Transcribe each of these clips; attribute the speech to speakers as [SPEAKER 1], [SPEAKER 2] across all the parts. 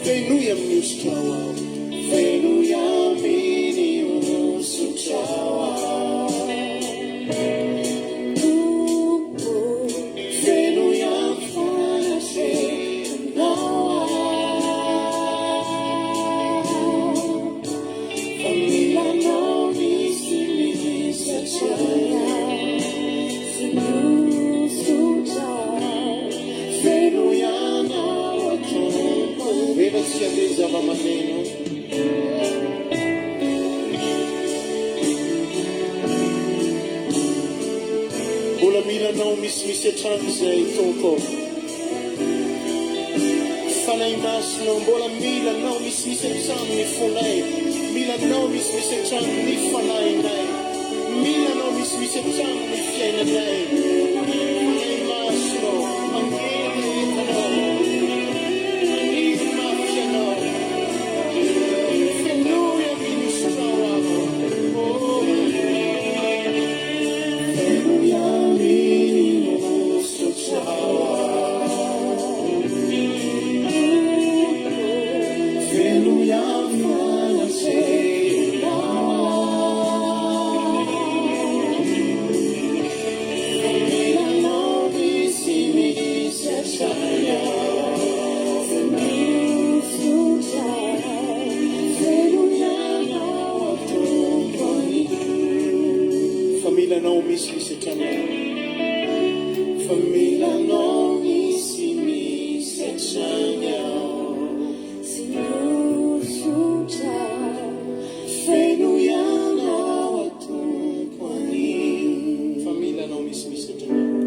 [SPEAKER 1] Fenoy amin'ny hosotrao aho. Fenoy amin'ny hosotrao aho. Tompo, fenoy amin'ny fanatrehanao aho. Fa mila anao misimisy hatrany aho. Sy ny hosotrao. Fenoy anao Tompo. Rehefa tsy handeha zava-maneno. Mbola mila anao misimisy hatrany izay Tompo. Fanahy Masina mbola mila anao misimisy hatrany ny fonay. Mila anao misimisy hatrany ny fanahinay. Mila anao misimisy hatrany ny fiainanay. Fanahy Masina ô, angena entanao. Maniry mafy anao. Fenoy amin'ny hosotrao aho. Oh. Fenoy amin'ny hosotrao aho. Fenoy amin'ny fanatrehanao aho. Fa mila anao misimisy hatrany aho. Fa mila anao misimisy hatrany aho. Fa mila anao misimisy hatrany aho. Fenoy anao aho Tompo anio. Fa mila anao misimisy hatrany aho.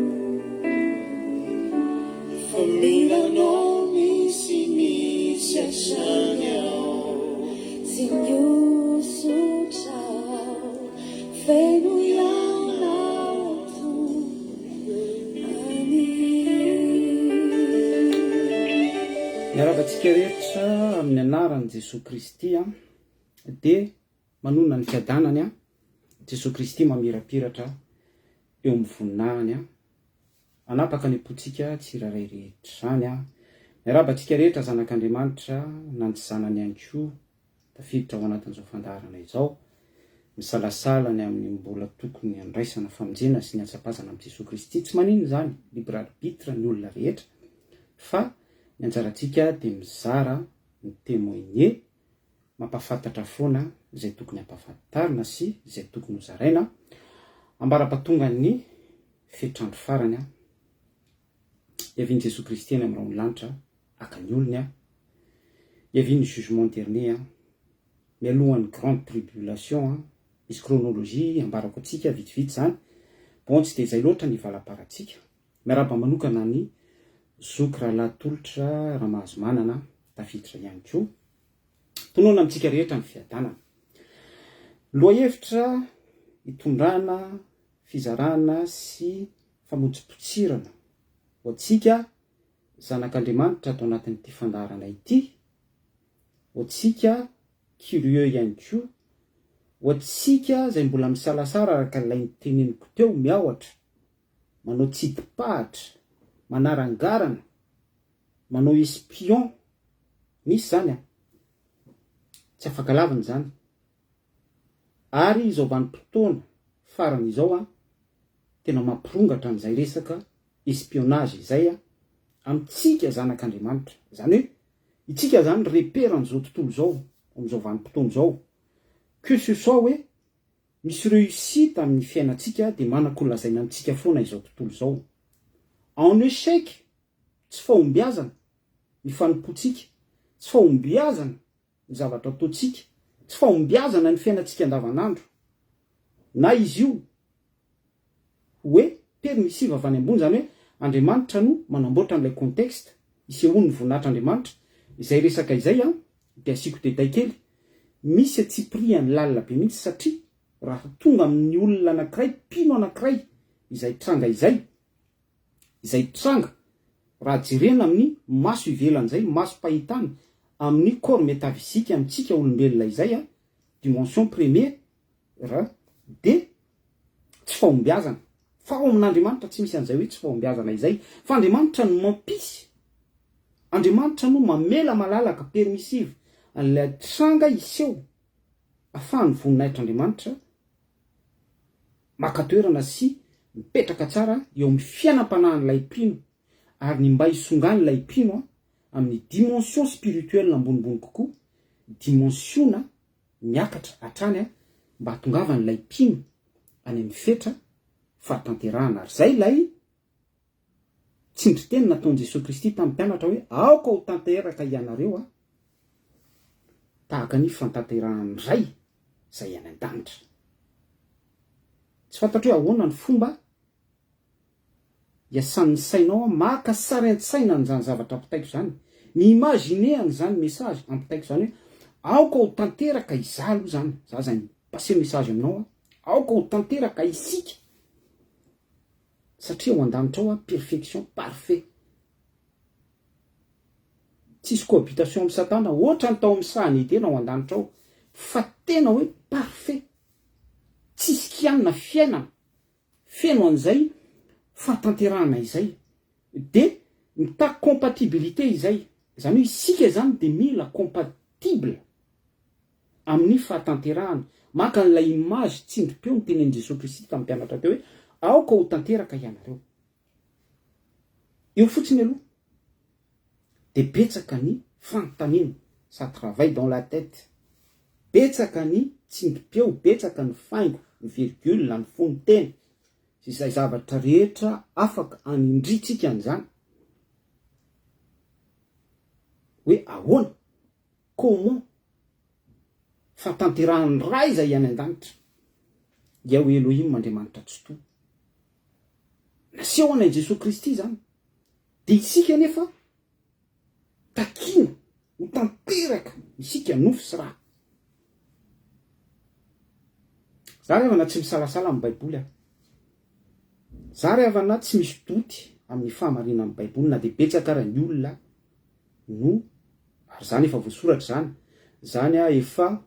[SPEAKER 1] Fa mila anao misimisy hatrany aho. Tsy mihosotra aho, fenoy anao Tompo anio.
[SPEAKER 2] Miarahaba antsika rehetra amin'ny anaran'i Jesoa Kristy dia manonona ny fiadanany Jesoa Kristy mamirapiratra eo amin'ny voninahiny Hanapaka ny am-pontsika tsirairay rehetra izany aho. Miarahaba antsika rehetra zanak'Andriamanitra na ny tsy zanany ihany koa tafiditra ao anatin'izao fandaharana izao. Misalasala ny amin'ny mbola tokony handraisana famonjena sy ny hatsapazana amin'i Jesoa Kristy. Tsy maninona izany, libre arbitre ny olona rehetra fa ny anjarantsika dia mizara, mi-temoigner, mampahafantatra foana izay tokony hampahafantarina sy izay tokony hozaraina ambara-pahatongan'ny fetr'andro farany an, hiavian'i Jesoa Kristy any amin'ny rahon'ny lanitra haka ny olony an, hiavian'ny jugement dernier an, mialohan'ny grande tribulation an, misy chronologie ambarako antsika vitsivitsy izany, bon tsy dia izay loatra ny hivalamparantsika, miarahaba manokana an'i Zoky Rahalahy Tolotra Ramahazomanana tafiditra ihany koa. Tonona amintsika rehetra ny fiadanana. Lohahevitra hitondrana fizarana sy famotsipotsirana ho antsika zanak'Andriamanitra ato anatin'ity fandaharana ity, ho antsika curieux ihany koa, ho antsika izay mbola misalasala araka ilay noteneniko teo, miahotra, manao tsidi-pahatra, manarangarana, manao espion, misy izany an! Tsy afaka lavina izany. Ary izao vanim-potoana farany izao an, tena mampirongatra an'izay resaka espionnage izay an, amintsika zanak'Andriamanitra. Izany hoe, itsika izany repère an'izao tontolo izao, amin'izao vanim-potoana izao. Que ce soit hoe misy réussite amin'ny fiainantsika dia manan-ko lazaina amintsika foana izao tontolo izao. En échec, tsy fahombiazana ny fanompoantsika, tsy fahombiazana ny zavatra ataontsika, tsy fahombiazana ny fiainantsika andavanandro, na izy io hoe permissive avy any ambony, izany hoe Andriamanitra no manamboatra an'ilay contexte isehoan'ny voninahitr'Andriamanitra, izay resaka izay an, dia asiako détail kely, misy antsipirihany lalina be mihitsy satria raha tonga amin'ny olona anankiray, mpino anankiray izay tranga izay, izay tranga raha jerena amin'ny maso ivelan'izay masom-pahitana amin'ny corps métaphysique amintsika olombelona izay a, dimension premier ra, dia tsy fahombiazana. Fa ao amin'Andriamanitra tsy misy an'izay hoe tsy fahombiazana izay, fa Andriamanitra no mampisy. Andriamanitra no mamela malalaka, permissive, an'ilay tranga hiseho afahan'ny voninahitr'Andriamanitra maka toerana sy mipetraka tsara eo amin'ny fiainam-panahin'ilay mpino ary ny mba hisongan'ilay mpino amin'ny dimension spirituelle ambonimbony kokoa, dimensiona miakatra hatrany mba hahatongavan'ilay mpino any amin'ny fetra fahatanterahana ary izay ilay tsindriteny nataon'i Jesoa Kristy tamin'ny mpianatra hoe aoka ho tanteraka ianareo tahaka ny fantanterahan'ny Ray izay any an-danitra. Tsy fantatro hoe ahoana ny fomba iasan'ny sainao maka sary an-tsaina an'izany zavatra ampitaiko izany, mi-imaginer an'izany message ampitaiko izany hoe aoka ho tanteraka izaho aloha izany, za izay mi-passer message aminao aho, aoka ho tanteraka isika satria ao an-danitra ao perfection, parfait. Tsisy cohabitation amin'i satana ohatran'ny tao amin'ny sahan'i Edena ao an-danitra ao fa tena hoe parfait, tsisy kianina fiainana. Feno an'izay fahatanterahana izay. Dia mitaky compatibilité izay. Izany hoe isika izany dia mila compatible amin'ny fahatanterahana. Maka an'ilay image tsindrim-peo notenenin'i Jesoa Kristy tamin'ny mpianatra teo hoe aoka ho tanteraka ianareo. Eo fotsiny aloha dia betsaka ny fanontaniana, ça travaille dans la tête, betsaka ny tsindrim-peo, betsaka ny faingo, ny virgule, ny fonon-teny, sy izay zavatra rehetra afaka anindrintsika an'izany hoe ahoana, comment, fahatanterahan'ny Ray izay any an-danitra, Yahweh Elohim Andriamanitra Tsitoha. Nasehony an'i Jesoa Kristy izany. Dia isika anefa takiana ho tanteraka isika nofo sy ra. Za ry havana tsy misalasala amin'ny baiboly aho. Za ry havana tsy misy doute amin'ny fahamarinan'ny baiboly na dia betsaka ara ny olona no ary zany efa voasoratra zany, zany efa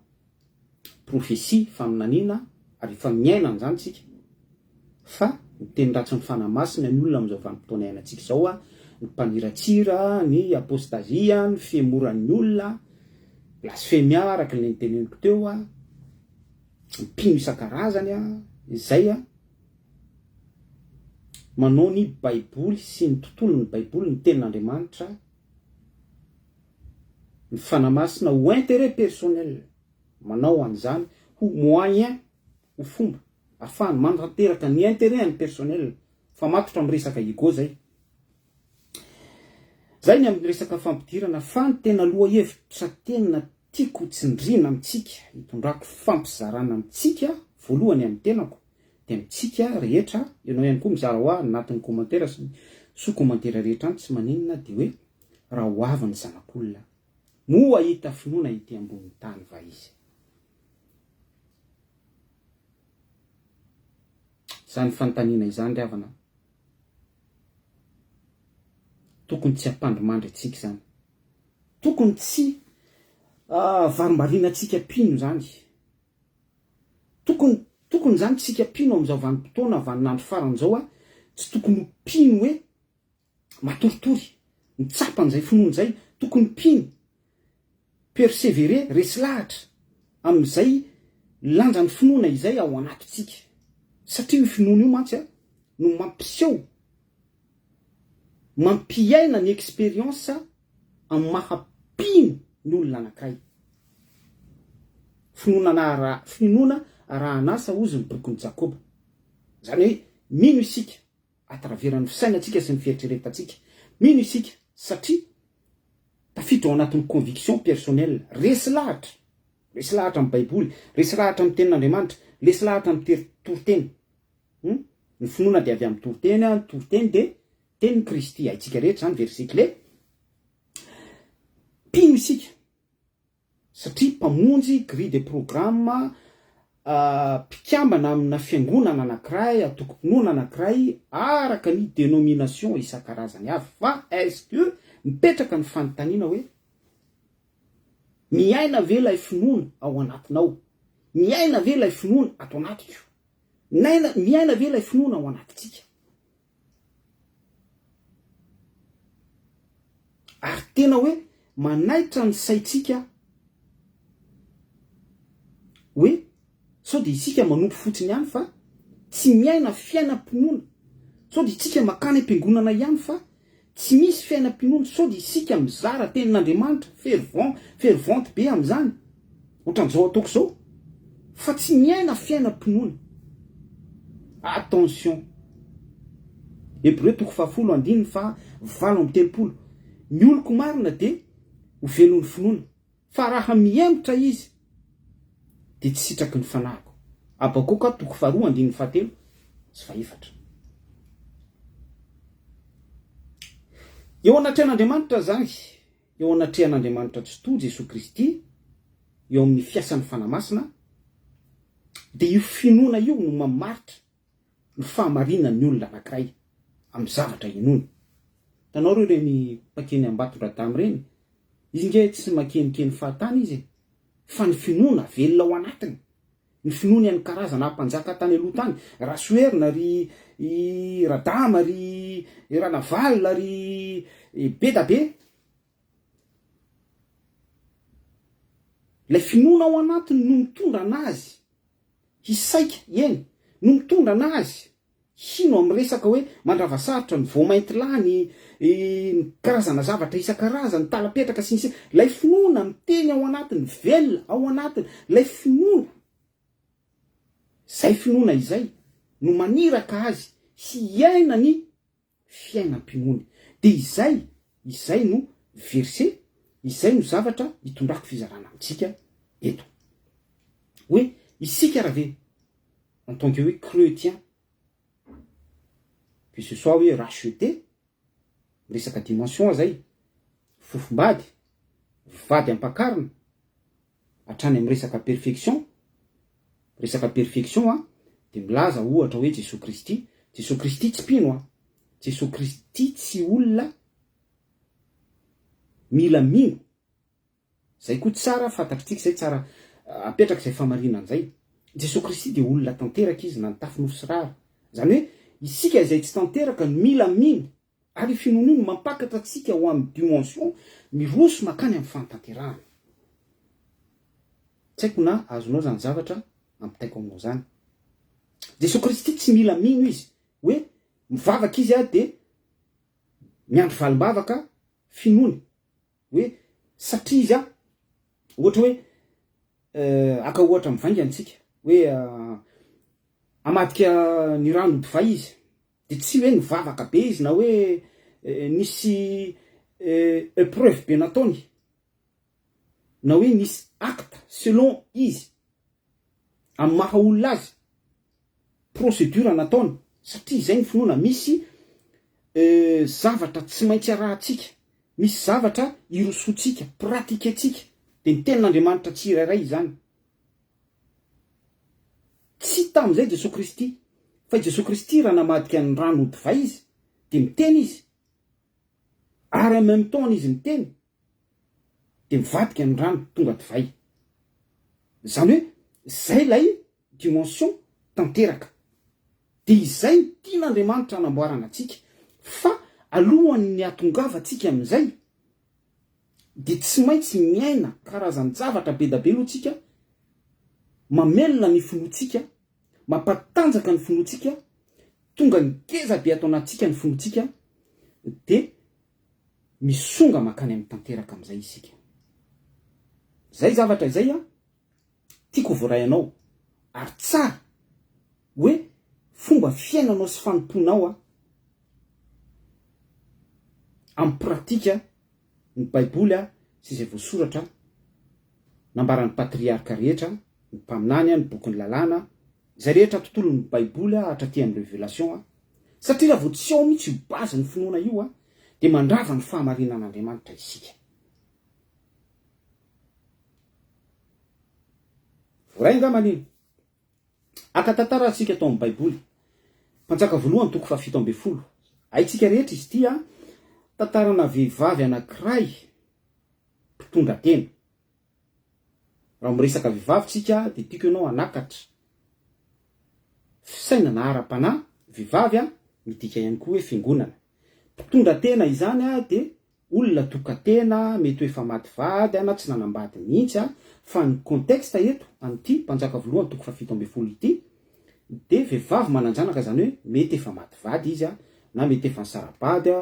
[SPEAKER 2] prophetie, faminaniana, ary efa miaina an'izany tsika, fa miteny ratsy ny Fanahy Masina ny olona amin'izao vanim-potoana iainantsika izao, ny mpaniratsira, ny apostazia, ny fihemoran'ny olona, blasfemia araka ilay noteneniko teo, ny mpino isan-karazany, izay manao ny baiboly sy ny tontolon'ny baiboly, ny tenin'Andriamanitra, ny Fanahy Masina ho intérêt personnel, manao an'izany ho moyen, ho fomba ahafahany manatanteraka ny intérêt-ny personnel, mifamatotra amin'ny resaka ego zay. Zay ny amin'ny resaka fampidirana fa ny tena lohahevitra tena tiako ho tsindriana amintsika, hitondrako fampizarana amintsika, voalohany amin'ny tenako, dia amintsika rehetra, ianao ihany koa mizara ho ahy anatin'ny commentaire sy ny sous commentaire rehetra any tsy maninona dia hoe raha ho avy ny zanak'olona moa hahita finoana ety ambonin'ny tany va izy? Izany fanontaniana izany ry havana tokony tsy hampandrimandry antsika izany, tokony tsy varimbariana antsika mpino izany. Tokony tokony izany tsika mpino amin'izao vanim-potoana vaninandro farany izao a, tsy tokony ho mpino hoe matoritory, mitsapa an'izay finoana izay, tokony mpino, perseverer, resy lahatra amin'izay lanjan'ny finoana izay ao anatintsika. Satria io finoana io mantsy a no mampiseho, mampiaina ny expérience amin'ny maha mpino ny olona anankiray. Finoana finoana arahan'asa hozy ny bokin'i Jakoba. Izany hoe mino isika à travers ny fisainantsika sy ny fieritreretantsika. Mino isika satria tafiditra ao anatin'ny conviction personnelle, resy lahatra, resy lahatra amin'ny baiboly, resy lahatra amin'ny tenin'Andriamanitra, resy lahatra amin'ny ter- toriteny. Hum? Ny finoana dia avy amin'ny toriteny, ny toriteny dia tenin'i Kristy. Haintsika rehetra izany, verset clé. Mpino isika. Satria mpamonjy, grille de programme, mpikambana amina fiangonana anankiray, antokom-pinoana anankiray, araka ny denomination isan-karazany avy. Fa est-ce que mipetraka ny fanontaniana hoe, miaina ve ilay finoana ao anatinao? Miaina ve ilay finoana ato anatiko? Naina, miaina ve ilay finoana ao anatintsika? Ary tena hoe manaitra ny saintsika hoe sao dia isika manompo fotsiny ihany fa tsy miaina fiainam-pinoana, sao dia isika makany am-piangonana ihany fa tsy misy fiainam-pinoana, sao dia isika mizara tenin'Andriamanitra, fervent, fervente be amin'izany, ohatran'izao ataoko izao, fa tsy miaina fiainam-pinoana. Attention! Hebreo toko fahafolo andininy faha 38, Ny oloko marina dia ho velon'ny finoana, fa raha mihemotra izy dia tsy sitraky ny fanahiko. Habakoka toko faharoa andininy fahatelo sy fahefatra. Eo anatrehan'Andriamanitra izany, eo anatrehan'Andriamanitra Tsitoha Jesoa Kristy, eo amin'ny fiasan'ny Fanahy Masina, dia io finoana io no mamaritra ny fahamarinan'ny olona anankiray amin'ny zavatra inoany. Hitanao reo ireny mpankeny Ambatondradama ireny? Izy nge tsy makenikeny fahatany izy e! Fa ny finoana velona ao anatiny. Ny finoany an'ny karazana mpanjaka tany aloha tany, Rasoherina, ry i Radama, ry Ranavalona, ry Bedabe. Ilay finoana ao anatiny no mitondra anazy hisaika, eny, no mitondra anazy hino amin'ny resaka hoe mandrava sarotra, ny voamaintilahy, ny ny karazana zavatra isan-karazany, talapetraka sy ny sisa. Ilay finoana miteny ao anatiny, velona ao anatiny, ilay finoana, izay finoana izay no maniraka azy hiaina ny fiainam-pinoany. Dia izay, izay no verset, izay no zavatra itondrako fizarana amintsika eto. Hoe isika raha ve en tant que hoe chretien, que ce soit hoe racheté, miresaka dimension zay, fofombady, vady ampakarina, hatrany amin'ny resaka perfection, resaka perfection an, dia milaza ohatra hoe Jesoa Kristy, Jesoa Kristy tsy mpino an, Jesoa Kristy tsy olona mila mino, zay koa tsara fantatritsika zay tsara apetraka izay famarinana zay, Jesoa Kristy dia olona tanteraka izy na nitafy nofo sy rara, zany hoe isika izay tsy tanteraka no mila mino Ary io finoana io no mampakatra antsika ho amin'ny dimension miroso mankany amin'ny fahatanterahana. Tsy haiko na azonao izany zavatra ampitaiko aminao izany. Jesoa Kristy tsy mila mino izy hoe mivavaka izy dia miandry valim-bavaka finoany hoe satria izy ohatra hoe haka ohatra mivaingana isika hoe hamadika ny rano ho divay izy Dia tsy hoe nivavaka be izy na hoe nisy epreuve be nataony na hoe nisy acte selon izy amin'ny maha olona azy, procédure nataony satria izay ny finoana, misy zavatra tsy maintsy arahantsika, misy zavatra irosoantsika, pratiquer-tsika, dia ny tenin'Andriamanitra tsirairay izany. Tsy tamin'izay Jesoa Kristy, fa i Jesoa Kristy raha namadika ny rano ho divay Izy, dia miteny Izy, ary en même temps Izy miteny, dia mivadika ny rano tonga divay. Izany hoe izay ilay dimension tanteraka. Dia izay no tian'Andriamanitra hanamboarana antsika, fa alohan'ny hahatongavantsika amin'izay, dia tsy maintsy miaina karazan-javatra be da be aloha tsika, mamelona ny finoantsika, mampatanjaka ny finoantsika, tonga ngeza be ato anatintsika ny finoantsika, dia misonga mankany amin'ny tanteraka amin'izay isika. Izay zavatra izay an, tiako ho voaray anao, ary tsara hoe fomba fiainanao sy fanompoanao an, amin'ny pratika ny Baiboly sy izay voasoratra nambaran'ny patriarka rehetra, ny mpaminany, ny bokin'ny lalàna, izay rehetra tontolon'ny Baiboly hatraty amin'ny Revelation, satria raha vao tsy ao mihitsy io base ny finoana io dia mandrava ny fahamarinan'Andriamanitra isika. Voaray angamba anie. Haka tantara isika tao amin'ny Baiboly. Mpanjaka voalohany toko fahafito ambin'ny folo. Haintsika rehetra izy ity an, tantarana vehivavy anankiray mpitondra tena. Raha miresaka vehivavy tsika dia tiako ianao hanakatra fisainana ara-panahy, vehivavy an, midika ihany koa hoe fiangonana. Mpitondra tena izany an dia. Olona tokan-tena, mety ho efa maty vady na tsy nanambady mihitsy, fa ny contexte eto amin'ity Mpanjaka voalohany toko faha-17 ity dia vehivavy manan-janaka, izany hoe mety efa maty vady izy na mety efa nisara-bady,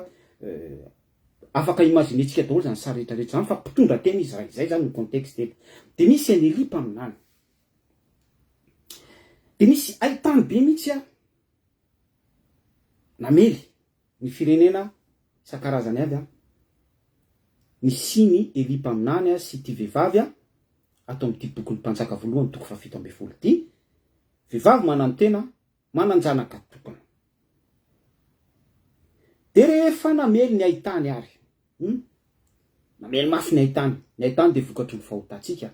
[SPEAKER 2] afaka imaginer-tsika daholo izany sary rehetra rehetra izany fa mpitondra tena izy raha izay izany ny contexte eto. Dia misy an'i Elia mpaminany. Dia misy haitany be mihitsy namely ny firenena isan-karazany avy an, nisian'i Elia mpaminany sy ity vehivavy ato amin'ity bokin'ny Mpanjaka voalohany toko faha-17 ity, vehivavy manantena, manan-janaka tokana. Dia rehefa namely ny haitany ary, hum, namely mafy ny haitany, ny haitany dia vokatry ny fahotantsika.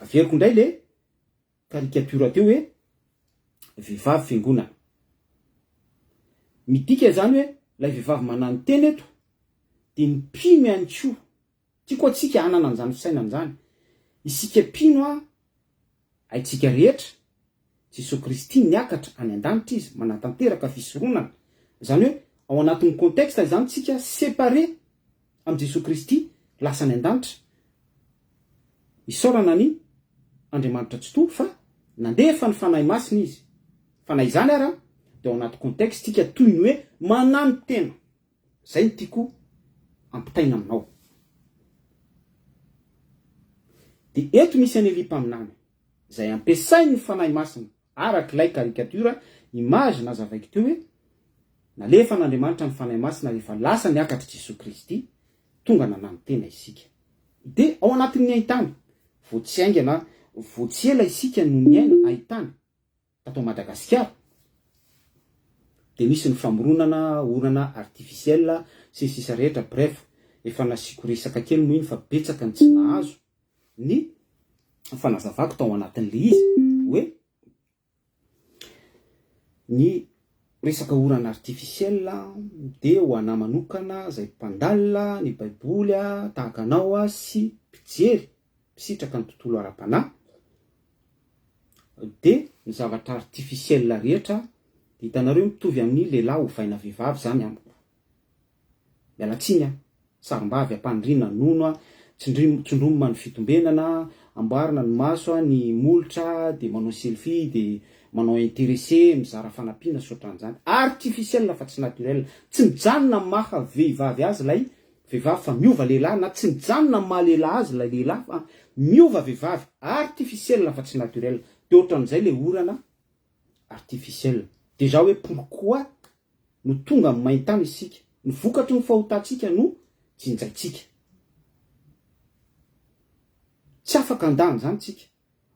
[SPEAKER 2] Averiko indray le caricature teo hoe vehivavy fiangonana. Midika izany hoe ilay vehivavy mananotena eto dia ny mpino ihany koa. Tiako antsika hanana an'izany fisainana izany. Isika mpino a, haintsika rehetra, Jesoa Kristy niakatra any an-danitra Izy manatanteraka fisoronana. Izany hoe ao anatin'ny contexte izany tsika séparé amin'i Jesoa Kristy lasa any an-danitra. Isaorana ny Andriamanitra Tsitoha fa nandefa ny Fanahy Masina Izy. Fa na izany ara dia ao anaty contexte tsika toy ny hoe manano-tena. Zay no tiako ampitaina aminao. Dia eto misy an'i Elia mpaminany, izay ampiasain'ny Fanahy Masina, araka ilay caricature, image nazavaiko teo hoe, nalefan'Andriamanitra ny Fanahy Masina rehefa lasa niakatr'i Jesoa Kristy, tonga nanano-tena isika. Dia ao anatin'ny haintany, vao tsy haingana, vao tsy ela isika no niaina haintany. tato Madagasikara dia nisy ny famoronana orana artificiel sy ny sisa rehetra bref efa nasiako resaka kely moa iny fa betsaka ny tsy nahazo ny fanazavako tao anatin'le izy hoe ny resaka orana artificiel dia ho anah manokana izay mpandalina ny baiboly tahaka anao sy mpijery mpisitraka ny tontolo ara-panahy dia ny zavatra artificiel rehetra dia hitanareo mitovy amin'ny lehilahy ovaina vehivavy zany amiko. Miala tsiny an, sarim-bavy ampaniriana nono an, tsindrim tsindromina ny fitombenana, amboarina ny maso an, ny molotra dia manao selfie dia manao intéressé mizara fanampiana sy ohatran'izany. Artificiel fa tsy naturel. Tsy mijanona amin'ny maha vehivavy azy ilay vehivavy fa miova lehilahy na tsy mijanona amin'ny maha lehilahy azy ilay lehilahy fa miova vehivavy, artificiel fa tsy naturel, de ohatran'izay le orana artificiel. Déjà hoe pourquoi no tonga amin'ny main-tany isika? Ny vokatry ny fahotantsika no jinjaintsika. Tsy afaka handà an'izany tsika.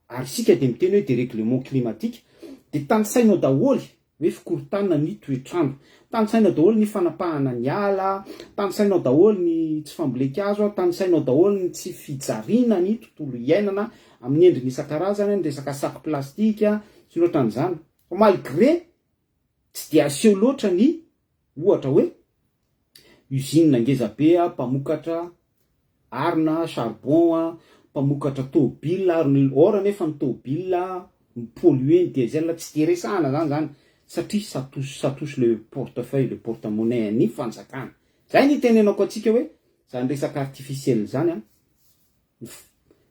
[SPEAKER 2] Ary isika dia miteny hoe derèglement climatique, dia tanisainao daholo hoe fikorontanana ny toetr'andro, tanisainao daholo ny fanapahana ny ala, tanisainao daholo ny tsy fambolen-kazo, tanisainao daholo ny tsy fijariana ny tontolo iainana amin'ny endriny isan-karazany, ny resaka sac plastique sy ny ohatran'izany. Fa malgré tsy dia aseho loatra ny ohatra hoe usine ngeza be mpamokatra arina, charbon, mpamokatra tôbila ary or anefa ny tôbila mi-polluer ny diesel tsy dia resahana zany zany satria ça touche ça touche le portefeuille le porte monnaie an'ny fanjakana. Zay ny itenenako antsika hoe zany resaka artificiel zany an,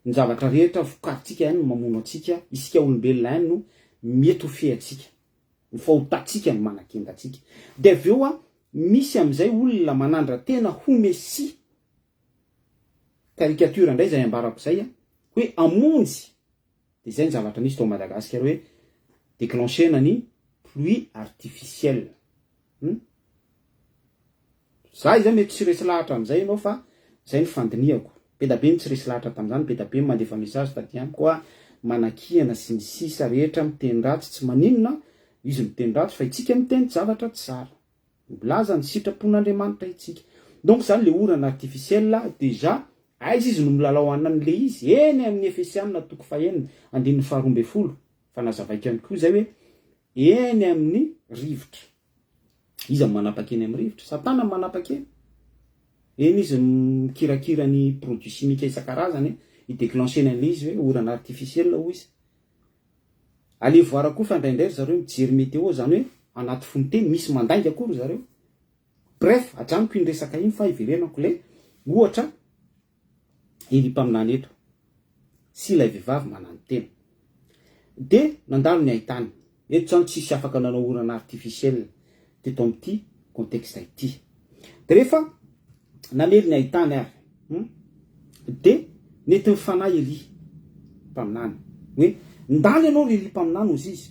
[SPEAKER 2] ny zavatra rehetra vokarintsika ihany no mamono antsika, isika olombelona ihany no mety ho feantsika. Ny fahotantsika no manakenda antsika. Dia avy eo misy amin'izay olona manandra-tena ho Mesia, caricature indray izay ambarako izay, hoe hamonjy, dia izay ny zavatra nisy tao Madagasikara hoe declencher-na ny pluie artificielle. Hum? Za izay mety tsy resy lahatra amin'izay ianao fa izay ny fandinihako. Be da be ny tsy resy lahatra tamin'izany, be da be ny mandefa message taty amiko hoa manakiana sy ny sisa rehetra miteny ratsy tsy maninona izy miteny ratsy fa itsika miteny zavatra tsara. Milaza ny sitrapon'Andriamanitra itsika. Donc zany le orana artificiel déjà aiza izy no milalao an'le izy? Eny amin'ny Efesianina toko fahenina andininy faha 12 fa nazavaiko ihany koa izay hoe eny amin'ny rivotra. Iza no manapaka eny amin'ny rivotra? Satana no manapaka eny. Eny izy mikirakira ny produit chimique isan-karazany hi-declencher-ny an'ilay izy hoe orana artificiel hoy izy. Allez voir koa fa indraindray ry zareo mijery météo zany hoe anaty fononteny misy mandainga koa ry zareo. Bref, ajanoko iny resaka iny fa iverenako le ohatra Elia mpaminany eto sy ilay vehivavy mananotena. Dia nandalo ny haitany. Eto izany tsisy afaka nanao orana artificiel teto amin'ity contexte ity. Dia rehefa namely ny haitany ary hum dia nentin'ny fanahy Elia mpaminany hoe ndany ianao ry Elia mpaminany hozy izy.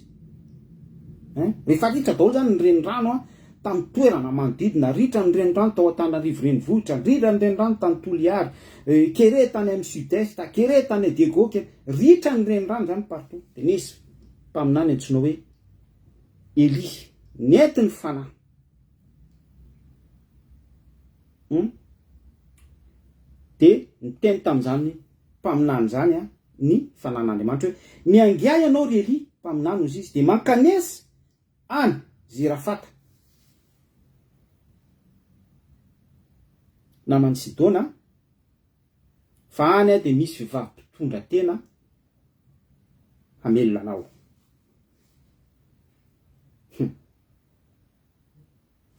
[SPEAKER 2] Hein? Rehefa ritra daholo izany ny renirano an, tamin'ny toerana manodidina, ritra ny renirano tao Antananarivo renivohitra, ritra ny renirano tany Toliary, kere tany amin'ny sud est, kere tany Diego, kere, ritra ny renirano izany partout. Dia nisy mpaminany antsoina hoe Elia, nentin'ny fanahy. Hum? Dia niteny tamin'izany mpaminany izany an, ny fanan'Andriamanitra hoe, Miangia ianao ry Elia, mpaminany, hozy izy, dia mankanesa any Zerafata, naman'i Sidona, fa any dia misy vehivavy mpitondra tena hamelona anao. Hum.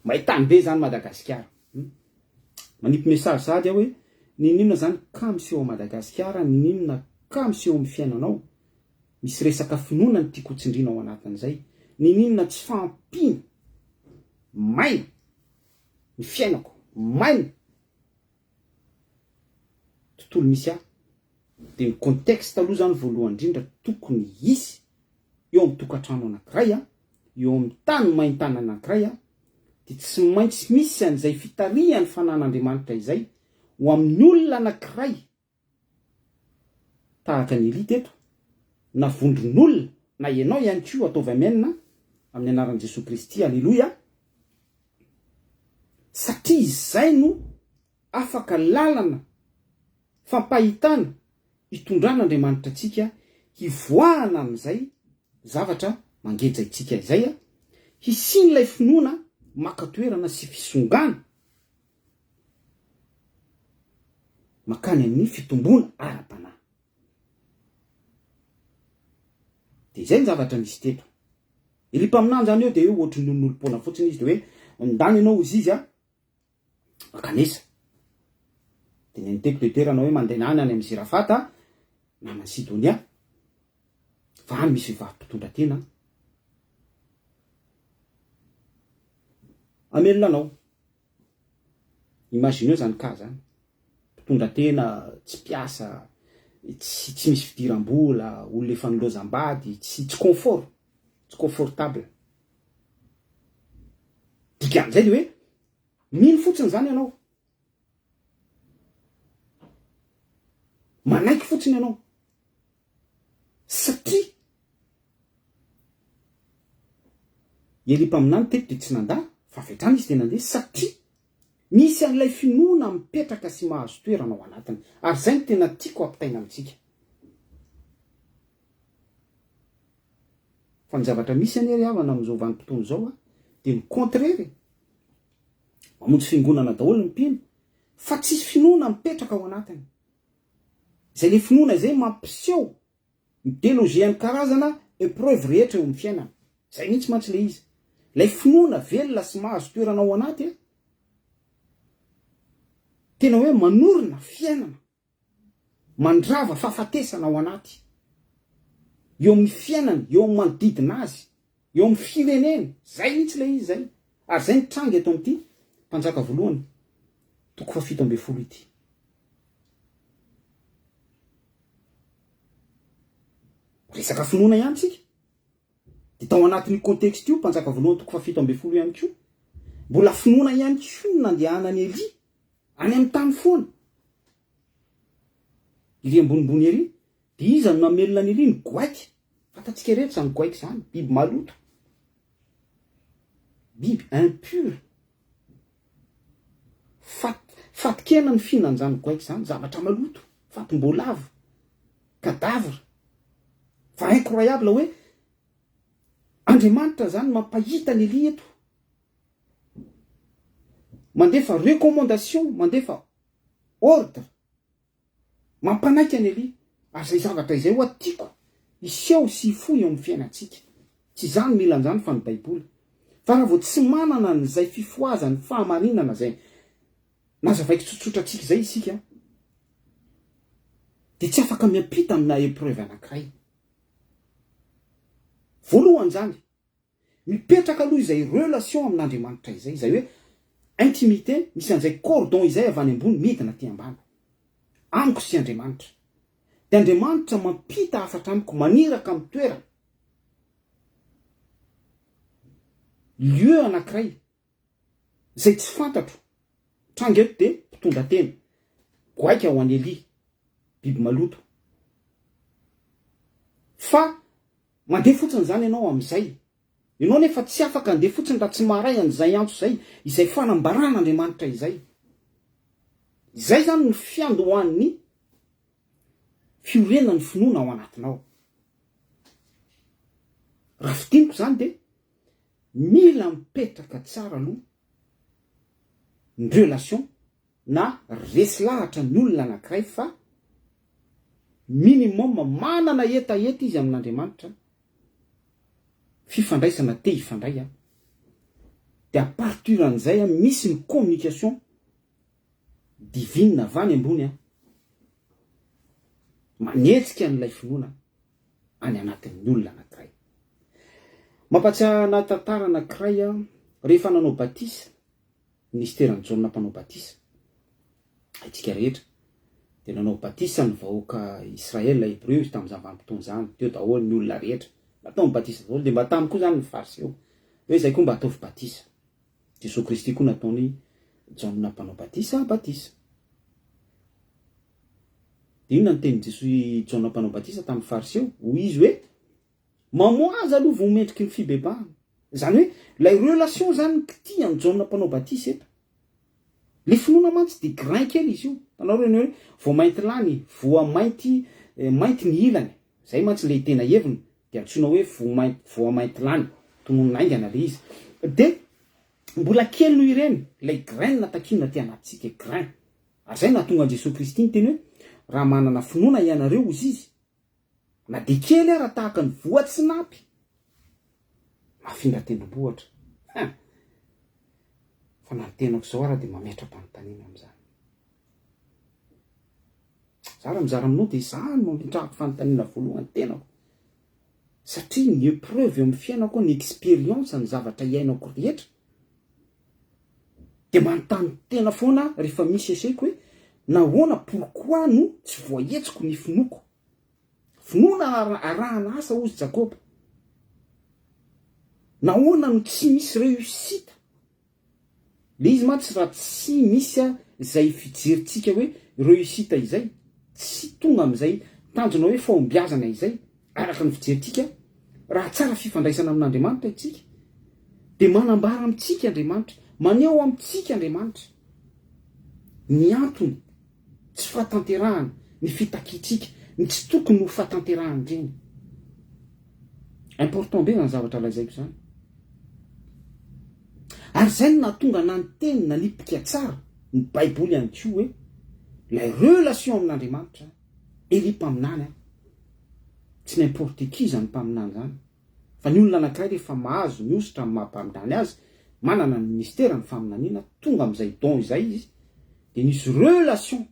[SPEAKER 2] May tany be zany Madagasikara. Hum. Manipy message sahady aho hoe ninoninona zany cas miseho ao Madagasikara, ninoninona cas miseho amin'ny fiainanao, misy resaka finoana no tiako ho tsindriana ao anatin'izay, ninoninona tsy fahampiana, maina ny fiainako, maina tontolo misy ahy, dia ny contexte aloha zany voalohany indrindra tokony hisy eo amin'ny tokantrano anankiray an, eo amin'ny tany main-tany anankiray an, dia tsy maintsy misy an'izay fitarihan'ny fanan'Andriamanitra izay ho amin'ny olona anankiray tahaka an'i Elia teto, na vondron'olona, na ianao ihany koa, ataovy amen amin'ny anaran'i Jesoa Kristy, aleloia, satria izay no afaka lalana fampahitana hitondran'Andriamanitra antsika hivoahana amin'izay zavatra mangeja antsika izay, hisian'ilay finoana maka toerana sy fisongana mankany amin'ny fitomboana ara-panahy. Dia izay ny zavatra nisy teto. Elia mpaminany izany eo dia hoe ohatry ny olon'olom-poana fotsiny izy dia hoe ndany ianao hozy izy a, Mankanesa. Dia neniteko Petera hanao hoe mandehanana any amin'i Zerafata naman'i Sidonia, fa any misy vehivavy mpitondra tena hamelona anao. Imagineo zany cas zany, mpitondra tena tsy mpiasa, tsy tsy misy fidiram-bola, olona efa nilaozam-bady, tsy tsy confort, tsy confortable. Dikan'izay dia hoe mino fotsiny izany ianao. Manaiky fotsiny ianao. Satria Elia mpaminany teto dia tsy nandà fa avy hatrany izy dia nandeha satria misy an'ilay finoana mipetraka sy mahazo toerana ao anatiny. Ary izay no tena tiako hampitaina amintsika. Fa ny zavatra misy anie ry havana amin'izao vanim-potoana izao a, dia ny contraire e! Mamonjy fiangonana daholo ny mpino, fa tsisy finoana mipetraka ao anatiny. Izay le finoana izay mampiseho, mi-deloger ny karazana epreuve rehetra eo amin'ny fiainana. Izay mihitsy mantsy le izy. Ilay finoana velona sy mahazo toerana ao anaty a, tena hoe manorina fiainana. Mandrava fahafatesana ao anaty, eo amin'ny fiainany, eo amin'ny manodidina azy, eo amin'ny fireneny. Zay mihitsy ilay izy zay. Ary zay ny tranga eto amin'ity Mpanjaka voalohany toko fahafito ambin'ny folo ity. Resaka finoana ihany tsika. Dia tao anatin'io contexte io, Mpanjaka voalohany toko fahafito ambin'ny folo ihany koa, mbola finoana ihany koa no nandehanan'i Elia any amin'ny tany foana. Ery ambonimbony ery, dia iza no namelona an'i Elia? Ny goaika. Fantatsika rehetra izany goaika izany, biby maloto, biby impur. Fat, fatin-kena ny fihinan'izany goaika izany, zavatra maloto, fatim-boalavo, cadavre. Fa incroyable hoe Andriamanitra izany mampahita an'i Elia eto. Mandefa recommandation, mandefa ordre, mampanaiky an'i Elia. Ary izay zavatra izay ho'a tiako hiseho sy hifoha eo amin'ny fiainantsika. Tsy izaho no mila an'izany fa ny Baiboly. Fa raha vao tsy manana an'izay fifohazan'ny fahamarinana izay nazavaiko tsotsotra antsika izay isika dia tsy afaka miampita amina épreuve anankiray. Voalohany izany, mipetraka aloha izay relation amin'Andriamanitra izay, izay hoe intimité, misy an'izay cordon izay avy any ambony midina aty ambany, amiko sy Andriamanitra. Dia Andriamanitra mampita hafatra amiko, maniraka amin'ny toerana, lieu anankiray izay tsy fantatro, tranga eto dia mpitondra tena, goaika ho an'i Elia, biby maloto. Fa mandeha fotsiny izany ianao amin'izay, ianao nefa tsy afaka handeha fotsiny raha tsy maharay an'izay antso izay, izay fanambaran'Andriamanitra izay. Izay izany no fiandohan'ny fiorenan'ny finoana ao anatinao. Raha fintiniko izany dia mila mipetraka tsara aloha ny relation na resy lahatra ny olona anankiray fa minimum manana hetaheta izy amin'Andriamanitra, fifandraisana te hifandray an, dia à partir an'izay an misy ny communication divine avy any ambony an, manetsika an'ilay finoana any anatin'ny olona anankiray. Mampatsiahy anahy tantara anankiray aho rehefa nanao batisa, minisiteran'i Jaona mpanao batisa, haintsika rehetra, dia nanao batisa ny vahoaka Israel, Hebreo izy tamin'izany vanim-potoana izany, teo daholo ny olona rehetra, nataony batisa daholo, dia mba tamy koa izany ny Fariseo, hoe izay koa mba ataovy batisa. Jesoa Kristy koa nataon'i Jaona mpanao batisa batisa. Dia inona ny tenin'i Jesoa i Jaona mpanao batisa tamin'ny Fariseo? Hoy izy hoe, Mamoaza aloha vao mendriky ny fibebahana. Izany hoe ilay relation izany ny kitihan'i Jaona mpanao batisa eto. Ilay finoana mantsy dia grain kely izy io. Hitanao ireny hoe voa mainty lany, voa mainty mainty ny ilany. Izay mantsy ilay tena heviny. Dia antsoina hoe voa mainty voa mainty lany. Tononina haingana ilay izy. Dia mbola kely noho ireny ilay grain takiana aty anatintsika, grain. Ary izay no nahatonga an'i Jesoa Kristy niteny hoe, Raha manana finoana ianareo, hozy Izy, na dia kely ara tahaka ny voatsinapy, mahafindra tendrombohitra. Hein! Fa na ny tenako izao ara dia mametra-panontaniana amin'izany. Za raha mizara aminao dia za no ametrahako fanontaniana voalohany tenako. Satria ny épreuve eo amin'ny fiainako, ny expérience, ny zavatra iainako rehetra, Dia manontany tena foana aho rehefa misy échec hoe nahoana, pourquoi no tsy voahetsiko ny finoako? Finoana arahana asa hozy Jakoba. Nahoana no tsy misy réussite? Le izy mantsy raha tsy misy izay fijerintsika hoe réussite izay, tsy tonga amin'izay tanjona hoe fahombiazana izay, Araka ny fijerintsika, raha tsara fifandraisana amin'Andriamanitra isika, dia manambara amintsika Andriamanitra, maneho amintsika Andriamanitra ny antony tsy fahatanterahana, ny fitakiantsika, ny tsy tokony ho fahatanterahan'ireny. Important be izany zavatra lazaiko izany. Ary izay no nahatonga anah niteny nanipika tsara ny Baiboly ihany koa hoe ilay relation amin'Andriamanitra Elia mpaminany an! Tsy n'importe qui izany mpaminany izany fa ny olona anankiray rehefa mahazo ny hosotra amin'ny maha mpaminany azy, manana ny ministera ny faminaniana, tonga amin'izay don izay izy dia nisy relation,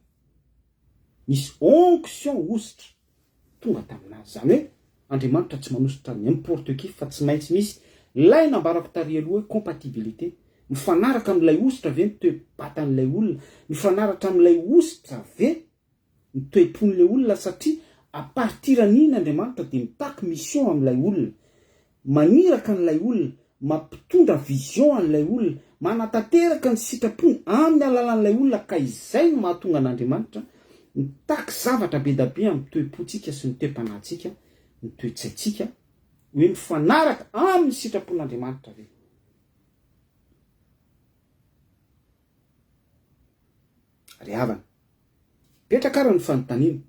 [SPEAKER 2] nisy onction hosotra tonga taminazy. Izany hoe Andriamanitra tsy manosotra n'importe qui fa tsy maintsy misy ilay nambarako tary aloha hoe compatibilité, mifanaraka amin'ilay hosotra ve ny toe-batan'ilay olona, mifanaratra amin'ilay hosotra ve ny toe-pon'ilay olona satria à partir an'iny Andriamanitra dia mitaky mission amin'ilay olona, maniraka an'ilay olona, mampitondra vision an'ilay olona, manatanteraka ny sitrapony amin'ny alalan'ilay olona ka izay no mahatonga an'Andriamanitra mitaky zavatra be da be amin'ny toe-pontsika sy ny toe-panahintsika, ny toe-tsaintsika hoe mifanaraka amin'ny sitrapon'Andriamanitra ve? Ry havana, mipetraka ary ny fanontaniana,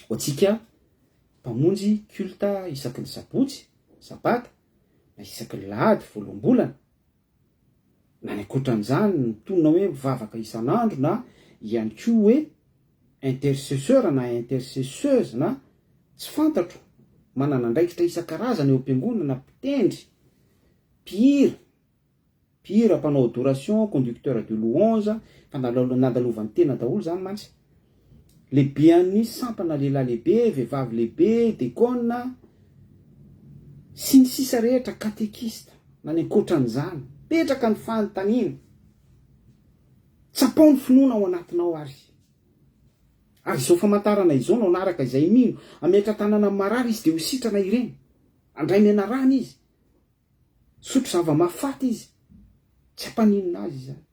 [SPEAKER 2] ho antsika mpamonjy culte isaky ny sabotsy, sabata, na isaky ny lahady voaloham-bolana, na ny ankoatran'izany mitonona hoe mivavaka isan'andro na ihany koa hoe intercesseur na intercesseuse na tsy fantatro, manana andraikitra isan-karazany eo am-piangonana, mpitendry. Mpihira, mpihira, mpanao adoration, conducteur de louange, fa nandalovan'ny tena daholo izany mantsy. Lehibean'ny sampana lehilahy lehibe, vehivavy lehibe, dekona, sy ny sisa rehetra, katekista, na ny ankoatran'izany. Petraka ny fanontaniana. Tsapao ny finoana ao anatinao ary. Ary izao famantarana izao no hanaraka izay mino, hametra-tanana amin'ny marary izy dia ho sitrana ireny. Handray menarana izy. Hisotro zava-mahafaty izy. Tsy hampaninona azy izany.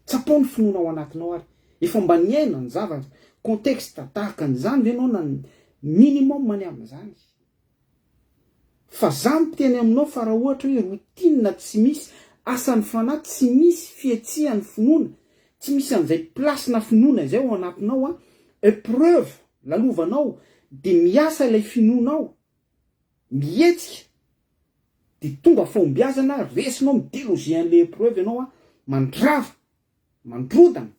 [SPEAKER 2] Tsapao ny finoana ao anatinao ary efa mba niaina ny zavatra, contexte tahaka an'izany ve ianao na ny minimum ny amin'izany? Fa za miteny aminao fa raha ohatra hoe routine tsy misy asan'ny fanahy tsy misy fihetsehan'ny finoana, tsy misy an'izay place-na finoana izay ao anatinao an, epreuve lalovanao dia miasa ilay finoanao, mihetsika dia tonga fahombiazana, resinao mi-deloger an'ilay epreuve ianao an, mandrava, mandrodana.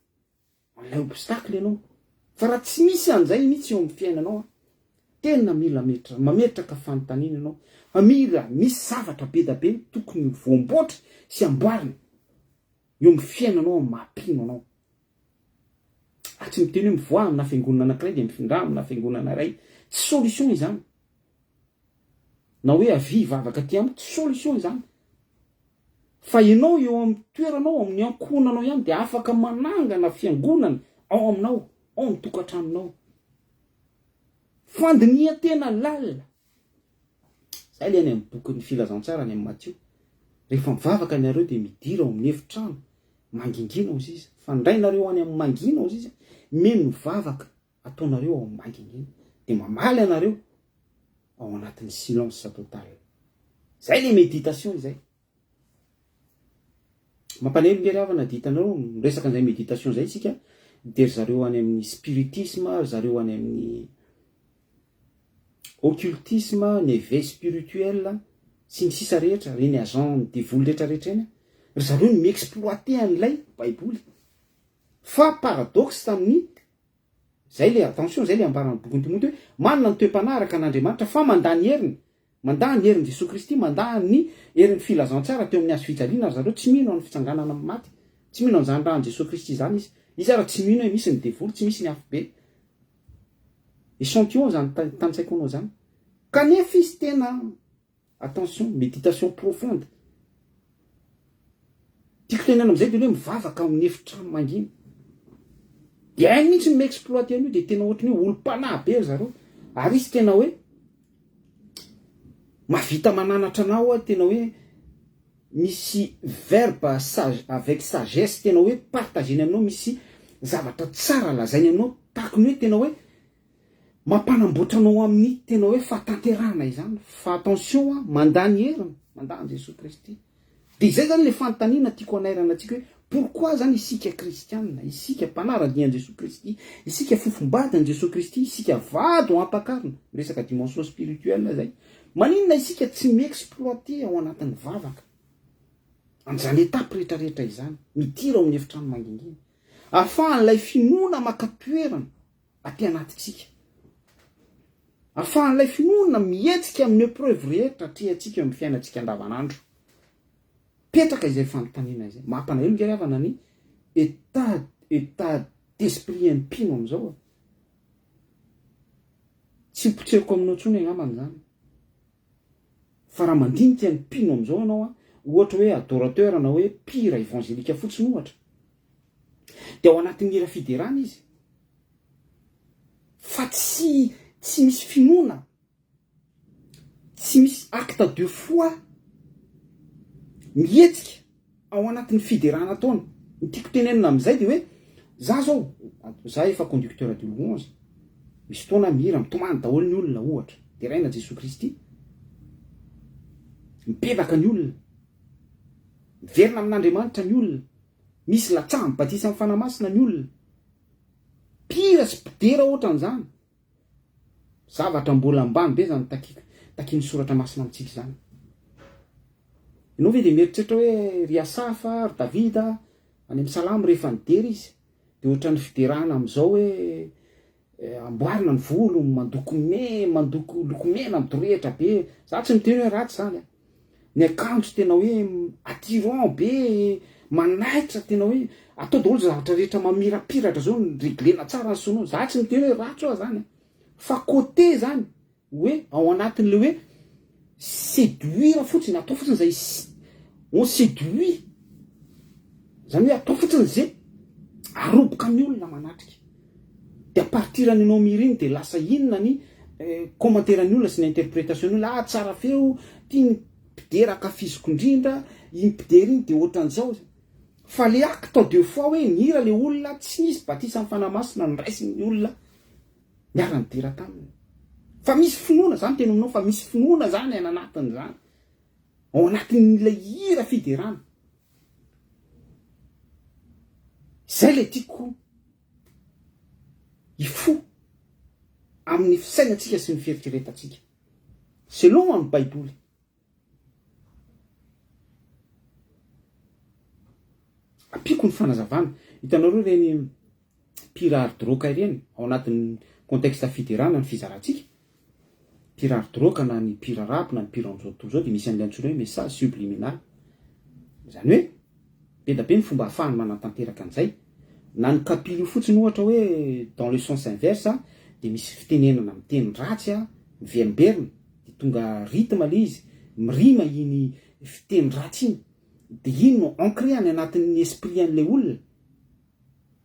[SPEAKER 2] Ilay obstacle ianao. Fa raha tsy misy an'izay mihitsy eo amin'ny fiainanao an, tena mila mametraka fanontaniana ianao fa mila misy zavatra be da be tokony ho voamboatra sy amboarina eo amin'ny fiainanao amin'ny maha mpino anao. Ary tsy miteny hoe mivoaha amina fiangonana anankiray dia mifindrà amina fiangonana iray. Tsy solution izany. Na hoe avia hivavaka aty amiko, tsy solution izany. Fa ianao eo amin'ny toeranao, amin'ny ankohonanao ihany dia afaka manangana fiangonana ao aminao, ao amin'ny tokantranonao. Fandinihan-tena lalina. Izay ilay any amin'ny bokin'ny filazantsara any amin'ny Matio. Rehefa mivavaka ianareo dia midira ao amin'ny efitrano mangingina hozy izy. Fa nareo any amin'ny mangina hozy izy, mino ny vavaka ataonareo ao amin'ny mangingina. Dia mamaly anareo ao anatin'ny silence total. Zay le méditation izay. Mampalahelo nge ry havana dia hitanareo miresaka an'izay méditation zay isika dia ry zareo any amin'ny spiritisme, ry zareo any amin'ny occultisme, ny éveil spirituel sy ny sisa rehetra, ireny agent ny devoly rehetra rehetra ireny, ry zareo no mi-exploiter an'ilay baiboly. Fa paradoxe tamin'ny Zay le attention, zay le ambaran'ny bokin'i Timoty hoe manana ny toe-panahy araka an'Andriamanitra fa mandà ny heriny, mandà ny herin'i Jesoa Kristy, mandà ny herin'ny filazantsara teo amin'ny hazo fijaliana ry zareo, tsy mino an'ny fitsanganana amin'ny maty, tsy mino an'izany ràn'i Jesoa Kristy izany izy, izy ara tsy mino hoe misy ny devoly, tsy misy ny afobe. Echantillon zany tantsaiko anao zany. Kanefa izy tena Attention, méditation profonde. Tiako tenenina amin'izay dia ny hoe mivavaka ao amin'ny efitrano mangina. Dia hainy mihitsy ny mi-exploiter an'io dia tena ohatran'ny hoe olom-panahy be ry zareo. Ary izy tena hoe mahavita mananatra anao aho, tena hoe misy verbe sage avec sagesse tena hoe partager-ny aminao, misy zavatra tsara lazainy aminao, tahaky ny hoe tena hoe Mampanamboatra anao amin'ny tena hoe fahatanterahana izany fa attention a, mandà ny heriny, mandà an'i Jesoa Kristy. Dia izay izany ilay fanontaniana tiako hanairana antsika hoe pourquoi izany isika kristiana, isika mpanara-dia an'i Jesoa Kristy, isika fofombadin'i Jesoa Kristy, isika vady ho ampakarina, miresaka dimension spirituelle izay, maninona isika tsy mi-exploiter ao anatin'ny vavaka an'izany étape rehetrarehetra izany, midira ao amin'ny efitrano mangingina, ahafahan'ilay finoana maka toerana aty anatintsika. Afahan'ilay finoana mihetsika amin'ny épreuve rehetra atrehantsika eo amin'ny fiainantsika andavanandro. Petraka izay fanontaniana izay. Mampalahelo nge ry havana ny état état d'esprit an'ny mpino amin'izao e. Tsy ho potseriko aminao intsony angambany izany. Fa raha mandinika ny mpino amin'izao ianao an, ohatra hoe adorateur na hoe mpihira évangélique fotsiny ohatra, dia ao anatin'ny hira fiderana izy fa tsy tsy misy finoana, tsy misy acte de foi mihetsika ao anatin'ny fiderana ataony. Ny tiako tenenina amin'izay dia hoe za zao, za efa conducteur de louange, misy fotoana mihira mitomany daholo ny olona ohatra, deraina Jesoa Kristy, mibebaka ny olona, miverina amin'Andriamanitra ny olona, Misy latsahan'ny batisan'ny Fanahy Masina ny olona. Mpihira sy mpidera ohatran'izany. Zavatra mbola ambany be izany takiko, takian'ny Soratra Masina amintsika izany. Ianao ve dia mieritreritra hoe ry Asafa, ry Davida, any amin'ny Salamo rehefa nidera izy, dia ohatran'ny fiderana amin'izao hoe. Amboarina ny volo, mandoko me, mandoko lokomena midorehitra be, za tsy miteny hoe ratsy zany a, ny akanjo tena hoe attirant be, manaitra tena hoe atao daholo zavatra rehetra mamirapiratra zao, reglena tsara ny sono, za tsy miteny hoe ratsy hoa zany a, fa côté zany hoe ao anatin'le hoe séduire fotsiny, atao fotsiny zay on séduit, zany hoe atao fotsiny ze aroboka ny olona manatrika, de à partir an'ny anao mihira iny de lasa inona ny commentaire ny olona sy ny interprétation ny olona, ah tsara feo, ty ny mpidera ankafiziko indrindra, iny mpidera iny de ohatran'izao, fa le acte de foi hoe nihira le olona tsy nisy batisa amin'ny fanahy masina noraisin'ny olona, Niara-nidera taminy. Fa misy finoana, za miteny aminao fa misy finoana zany any anatin'izany. Ao anatin'ilay hira fiderana. Izay ilay tiako hifoha amin'ny fisainantsika sy ny fieritreretantsika. Selon ny Baiboly. Ampiako ny fanazavana. Hitanareo ireny mpihira hard rock ireny ao anatin'ny contexte fiderana ny fizarantsika. Mpihira hard rock na ny mpihira rap na ny mpihira amin'izao tontolo izao dia misy an'ilay antsoina hoe message subliminal. Izany hoe be da be ny fomba ahafahany manatanteraka an'izay. Na ny kapila io fotsiny ohatra hoe dans le sens inverse dia misy fitenenana miteny ratsy miverimberina. de tonga rythme le izy, mirima iny fiteny ratsy iny, de iny no ancré any anatin'ny esprit an'ilay olona,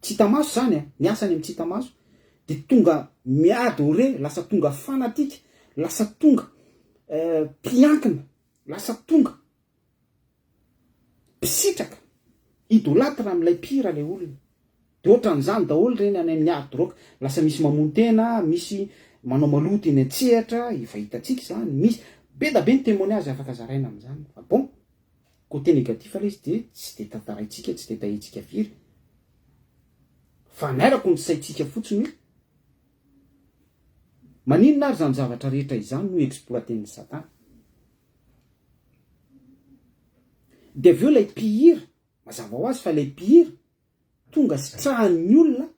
[SPEAKER 2] tsy hita maso zany an, ny asany amin'ny tsy hita maso, de tonga mi-adorer, lasa tonga fanatique, lasa tonga mpiankina, lasa tonga Mpisitraka, idolatre amin'ilay mpihira ilay olona. Dia ohatran'izany daholo ireny any amin'ny hard rock. Lasa misy mamono tena, misy manao maloto eny an-tsehatra, efa hitantsika izany, misy, be da be ny témoignage afaka zaraina amin'izany. Fa bon, côté négatif ilay izy dia tsy dia tantaraintsika, tsy dia tahintsika firy. Fa anairako ny saintsika fotsiny hoe, maninona ary izany zavatra rehetra izany no exploiter-n'i Satana? Dia avy eo ilay mpihira, mazava ho azy fa ilay mpihira tonga sitrahan'ny olona,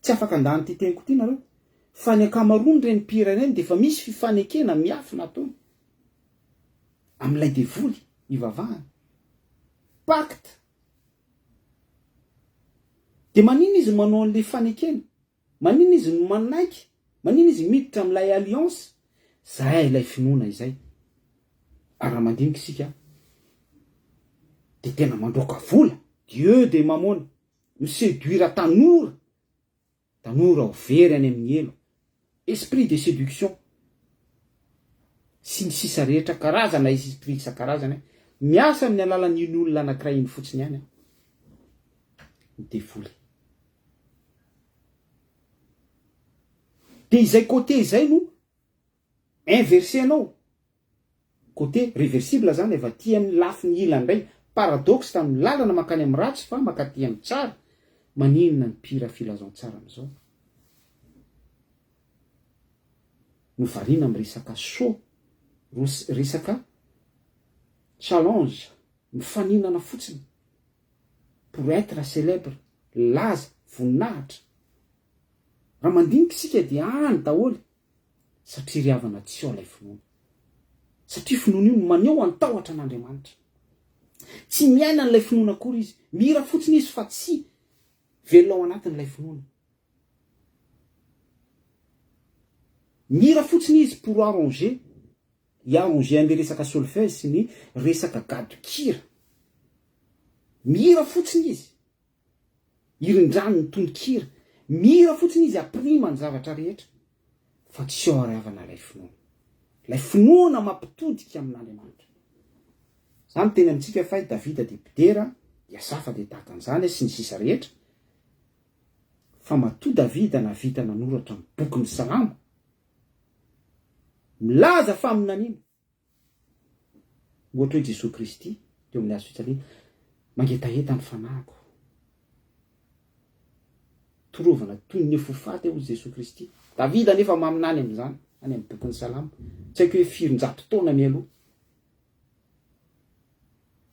[SPEAKER 2] tsy afaka handà an'ity teniko ity nareo, fa ny ankamaroan'ireny mpihira ireny dia efa misy fifanekena miafina ataony amin'ilay devoly ivavahany. Pacte. Dia maninona izy manao an'ilay fanekena? Maninona izy no manaiky? Maninona izy miditra amin'ilay alliance? Zay ilay finoana izay. Ary raha mandinika isika dia tena mandroaka vola, Dieu de Mamona, mi-seduire tanora, tanora ho very any amin'ny helo, esprit de séduction, sy ny sisa rehetra, karazana esprit isan-karazany, miasa amin'ny alalan'iny olona anankiray iny fotsiny ihany ny devoly. Dia izay côté izay no inverser-nao, côté reversible zany avy aty amin'ny lafiny ilany indray, paradoxe tamin'ny lalana mankany amin'ny ratsy fa mankaty amin'ny tsara, maninona ny mpihira filazantsara amin'izao no variana amin'ny resaka show, resaka challenge, mifaninana fotsiny. pour etre célèbre, laza, voninahitra. Raha mandinika isika dia any daholo satria ry havana tsy ao ilay finoana. Satria finoana io no maneho an-tahotra an'Andriamanitra. Tsy miaina an'ilay finoana akory izy. Mihira fotsiny izy fa tsy velona ao anatin'ilay finoana. Mihira fotsiny izy pour arranger Hi-arranger an'ilay resaka solfège sy ny resaka gadon-kira. Mihira fotsiny izy. Hirindrany ny tononkira. Mihira fotsiny izy hampirima ny zavatra rehetra. Fa tsy ao hariavana ilay finoana. Ilay finoana mampitodika amin'Andriamanitra. Za miteny amintsika fa i Davida dia mpidera, i Asafa dia tahaka an'izany, sy ny sisa rehetra. Fa matoa Davida nahavita nanoratra ny bokin'ny Salamo, Milaza faminaniana, ohatra hoe Jesoa Kristy teo amin'ny hazo fijaliana, mangetaheta ny fanahiko. Torovana toy ny ho faty aho hoy Jesoa Kristy. Davida anefa maminany amin'izany any amin'ny bokin'ny Salamo, tsy haiko hoe firinjato taona mialoha.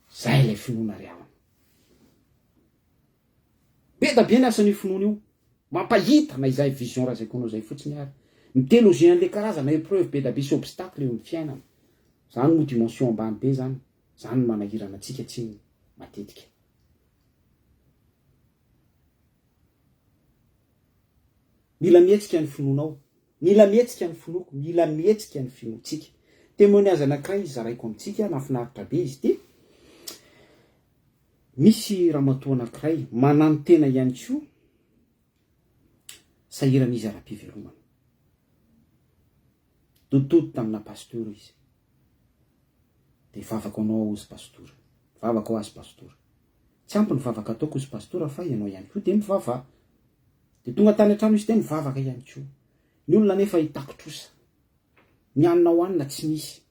[SPEAKER 2] Izay ilay finoana ry havana. Be da be ny asan'io finoana io. Mampahita na izay vision razaiko anao izay fotsiny ary. Mi-deloger an'le karazana épreuve be da be sy obstacle eo amin'ny fiainana. Zany moa dimension ambany be zany. Zany no manahirana antsika tsinona matetika. Mila mihetsika ny finoanao. Mila mihetsika ny finoako. Mila mihetsika ny finoantsika. Témoignage anankiray zaraiko amintsika, nahafinaritra be izy ity. Misy ramatoa anankiray mananotena ihany koa, sahirana izy ara-pivelomana. Dodidody tamina pastora izy. Dia hivavaka ho anao aho hozy pastora. Mivavaka ho azy pastora. Tsy ampy ny vavaka ataoko hozy pastora fa ianao ihany koa dia mivavaha. Dia tonga tany an-trano izy dia nivavaka ihany koa. Ny olona anefa hitaky trosa. Ny hanina hohanina tsy misy.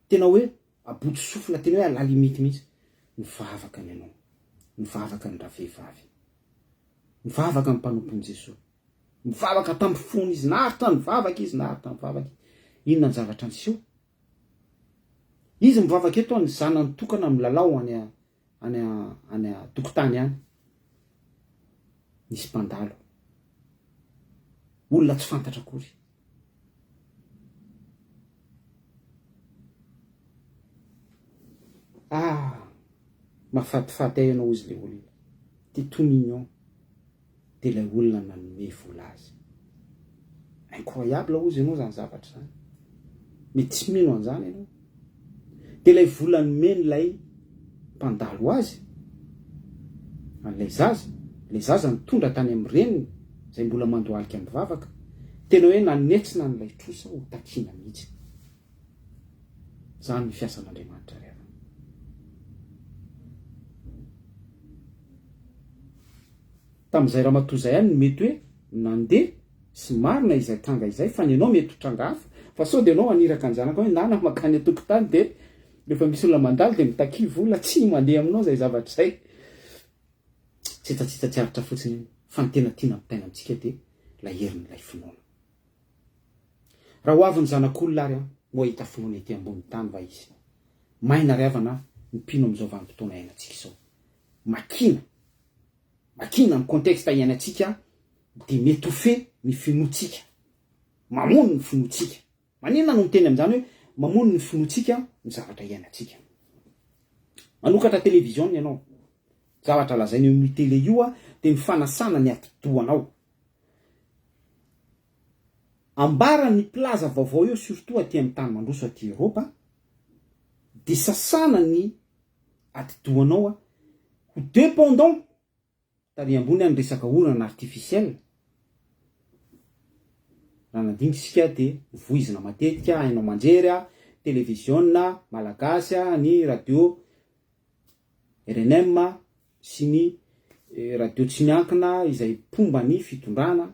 [SPEAKER 2] Tena hoe à bout de souffle, tena hoe à la limite mihitsy. Nivavaka ny anao. Nivavaka ny ravehivavy. Nivavaka ny mpanompon'i Jesoa. Nivavaka tamin'ny fony izy. Naharitra nivavaka izy, naharitra nivavaka izy. Inona ny zavatra niseho? Izy mivavaka eto ny zanany tokana milalao any any any an-tokotany any. Nisy mpandalo. Olona tsy fantatra akory. Ah! Mahafatifaty ahy ianao hozy le olona. T'es tout mignon. Dia ilay olona nanome vola azy. Incroyable hozy ianao izany zavatra izany. Mety tsy mino an'izany ianao. Dia ilay vola nomen'ilay mpandalo azy, an'ilay zaza, ilay zaza nitondra tany amin'ny reniny, izay mbola mandohalika mivavaka, tena hoe nanetsina an'ilay trosa ho takiana mihitsy. Izany ny fiasan'Andriamanitra ry havana. Tamin'izay ramatoa izay ihany no mety hoe nandeha sy marina izay tranga izay fa ny anao mety ho tranga hafa fa sao dia ianao haniraka ny zanakao hoe nana mankany an-tokotany dia rehefa misy olona mandalo dia mitakia vola, tsy mandeha aminao izay zavatra izay. Tsitsatsitsa tsy aritra fotsiny iny fa ny tena tiana ampitaina amintsika dia ilay herin'ilay finoana. Raha ho avy ny zanak'olona ary an, moa hahita finoana ety ambonin'ny tany va izy? Maina ry havana ny mpino amin'izao vanim-potoana iainantsika izao. Makina! Makina ny contexte iainantsika dia mety ho fe ny finoantsika. Mamono ny finoantsika. Maninona no miteny amin'izany hoe mamono ny finoantsika ny zavatra iainantsika? Manokatra télévision ianao. Zavatra lazaina eo amin'io télé io dia ny fanasana ny atidohanao. Ambaran'ny mpilaza vaovao eo surtout aty amin'ny tany mandroso aty Eropa dia sasana ny atidohanao ho dependant tary ambony any resaka orana artificiel raha nandinika isika dia voizina matetika haino aman-jery televiziona malagasy ny radio rnm sy ny radio tsy miankina izay mpomba ny fitondrana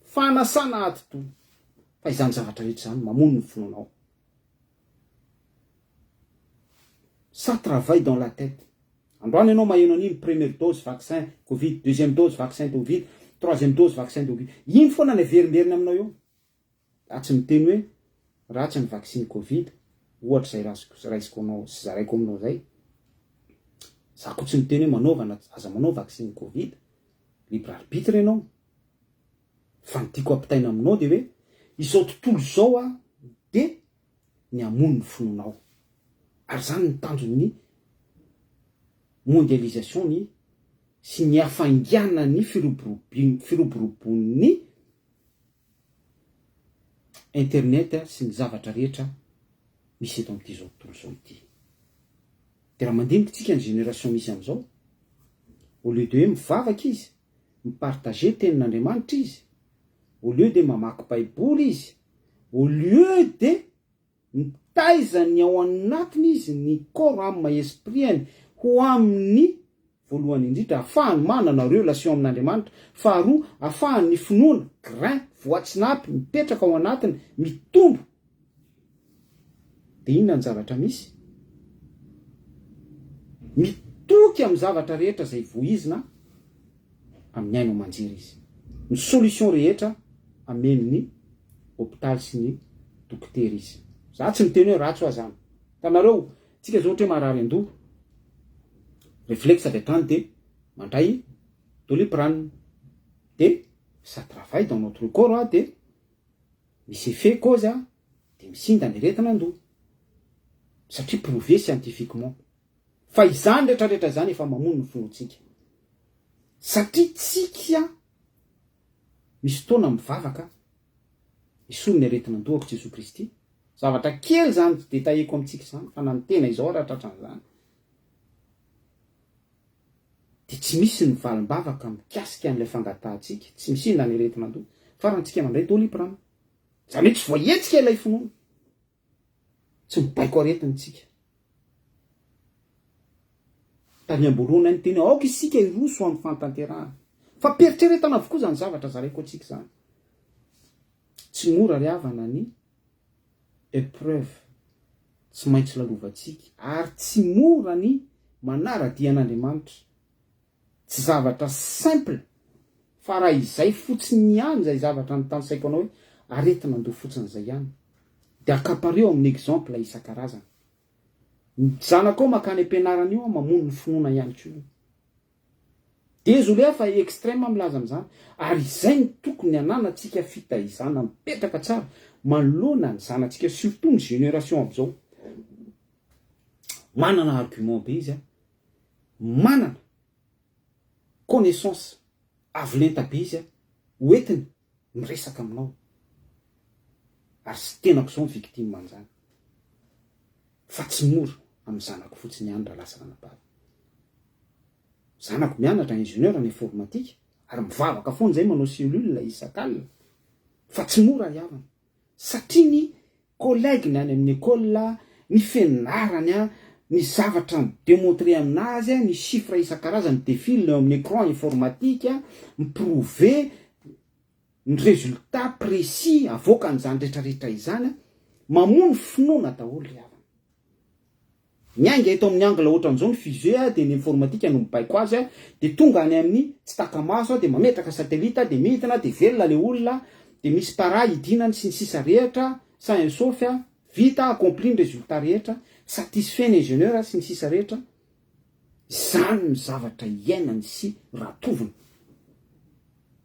[SPEAKER 2] fanasana atidoha fa izany zavatra rehetra izany mamono ny finoanao Ça travaille dans la tête. Androany ianao maheno an'iny première dose vaccin covid, deuxième dose vaccin covid, troisième dose vaccin covid. Iny foana ny averimberina aminao eo. Za tsy miteny hoe ratsy ny vaccin covid, ohatra izay raisiko anao sy zaraiko aminao izay. Za koa tsy miteny hoe manaova na aza manao vaccin covid. Libre arbitre ianao. Fa ny tiako ampitaina aminao dia hoe izao tontolo izao dia ny hamono ny finoanao. Ary izany ny tanjon'ny mondialisation ny sy ny hafainganan'ny firoborobon'ny internet sy ny zavatra rehetra misy eto amin'ity izao tontolo izao ity. Dia raha mandinika tsika ny génération misy amin'izao, au lieu de hoe mivavaka izy, mi-partager tenin'Andriamanitra izy, au lieu de mamaky baiboly izy, au lieu de mitaiza ny ao anatiny izy, ny corps, âme, esprit-ny ho amin'ny voalohany indrindra ahafahany manana relation amin'Andriamanitra, faharoa ahafahany ny finoana, grain, voatsinapy, mipetraka ao anatiny, mitombo. Dia inona ny zavatra misy? Mitoky amin'ny zavatra rehetra izay voizina amin'ny haino aman-jery izy. Ny solution rehetra amen'ny hopitaly sy ny dokotera izy. Za tsy miteny hoe ratsy hoa zany. Hitanareo, tsika zao ohatra hoe marary an-doha, reflexe avy hatrany dia mandray doliprane. De ça travaille dans notre corps a, de misy effet cause a, de misinda ny aretina an-doha. Satria prouvé scientifiquement. Fa izany rehetrarehetra izany efa mamono ny finoantsika. Satria tsika misy fotoana mivavaka hisolo ny aretina an-dohako Jesoa Kristy. Zavatra kely izany tsy detailleko amintsika izany fa na ny tena izao ara tratran'izany. Dia tsy misy ny valim-bavaka mikasika an'ilay fangatahantsika, tsy misinda ny aretina an-doha. Farany tsika mandray doliprane. Izany hoe tsy voahetsika ilay finoana. Tsy mibaiko aretina isika. Tany am-boalohany aho niteny hoe aoka isika hiroso amin'ny fahatanterahana. Fampieritreretana avokoa izany zavatra zaraiko antsika izany. Tsy mora ry havana ny épreuve tsy maintsy lalovantsika ary tsy mora ny manara-dia an'Andriamanitra. Tsy zavatra simple fa raha izay fotsiny ihany izay zavatra notanisaiko anao hoe aretina andoha fotsiny izay ihany de accapareo amin'ny exemple isan-karazany. Ny zanakao makany am-pianarana io mamono ny finoana ihany koa io. Désolé aho fa extrême milaza an'izany ary izay no tokony hananantsika fitaizana mipetraka tsara manoloana ny zanatsika surtout ny génération amin'izao. Manana argument be izy an. Manana connaissance avo lenta be izy ho entiny miresaka aminao ary sy tenako zao ny victime an'izany fa tsy mora amin'ny zanako fotsiny ihany raha lasa ranabavy. Zanako mianatra ingénieur en informatique ary mivavaka foana izay manao cellule isak'alina fa tsy mora ry havana. Satria ny collègue-ny any amin'ny école, ny fianarany, ny zavatra mi-demontrer aminazy, ny chiffres isan-karazany mi-defile eo amin'ny écran informatique, mi-prouver ny résultat précis avoakan'izany rehetrarehetra izany, mamono finoana daholo ry havana. Miainga eto amin'ny angle ohatran'izao ny fusée dia ny informatique no mibaiko azy dia tonga any amin'ny tsy taka-maso dia mametraka satellite dia midina dia velona le olona dia misy para hidinany sy ny sisa rehetra sain et sauf vita accompli ny résultat rehetra satisfait ny ingénieur sy ny sisa rehetra izany ny zavatra iainany sy ratoviny.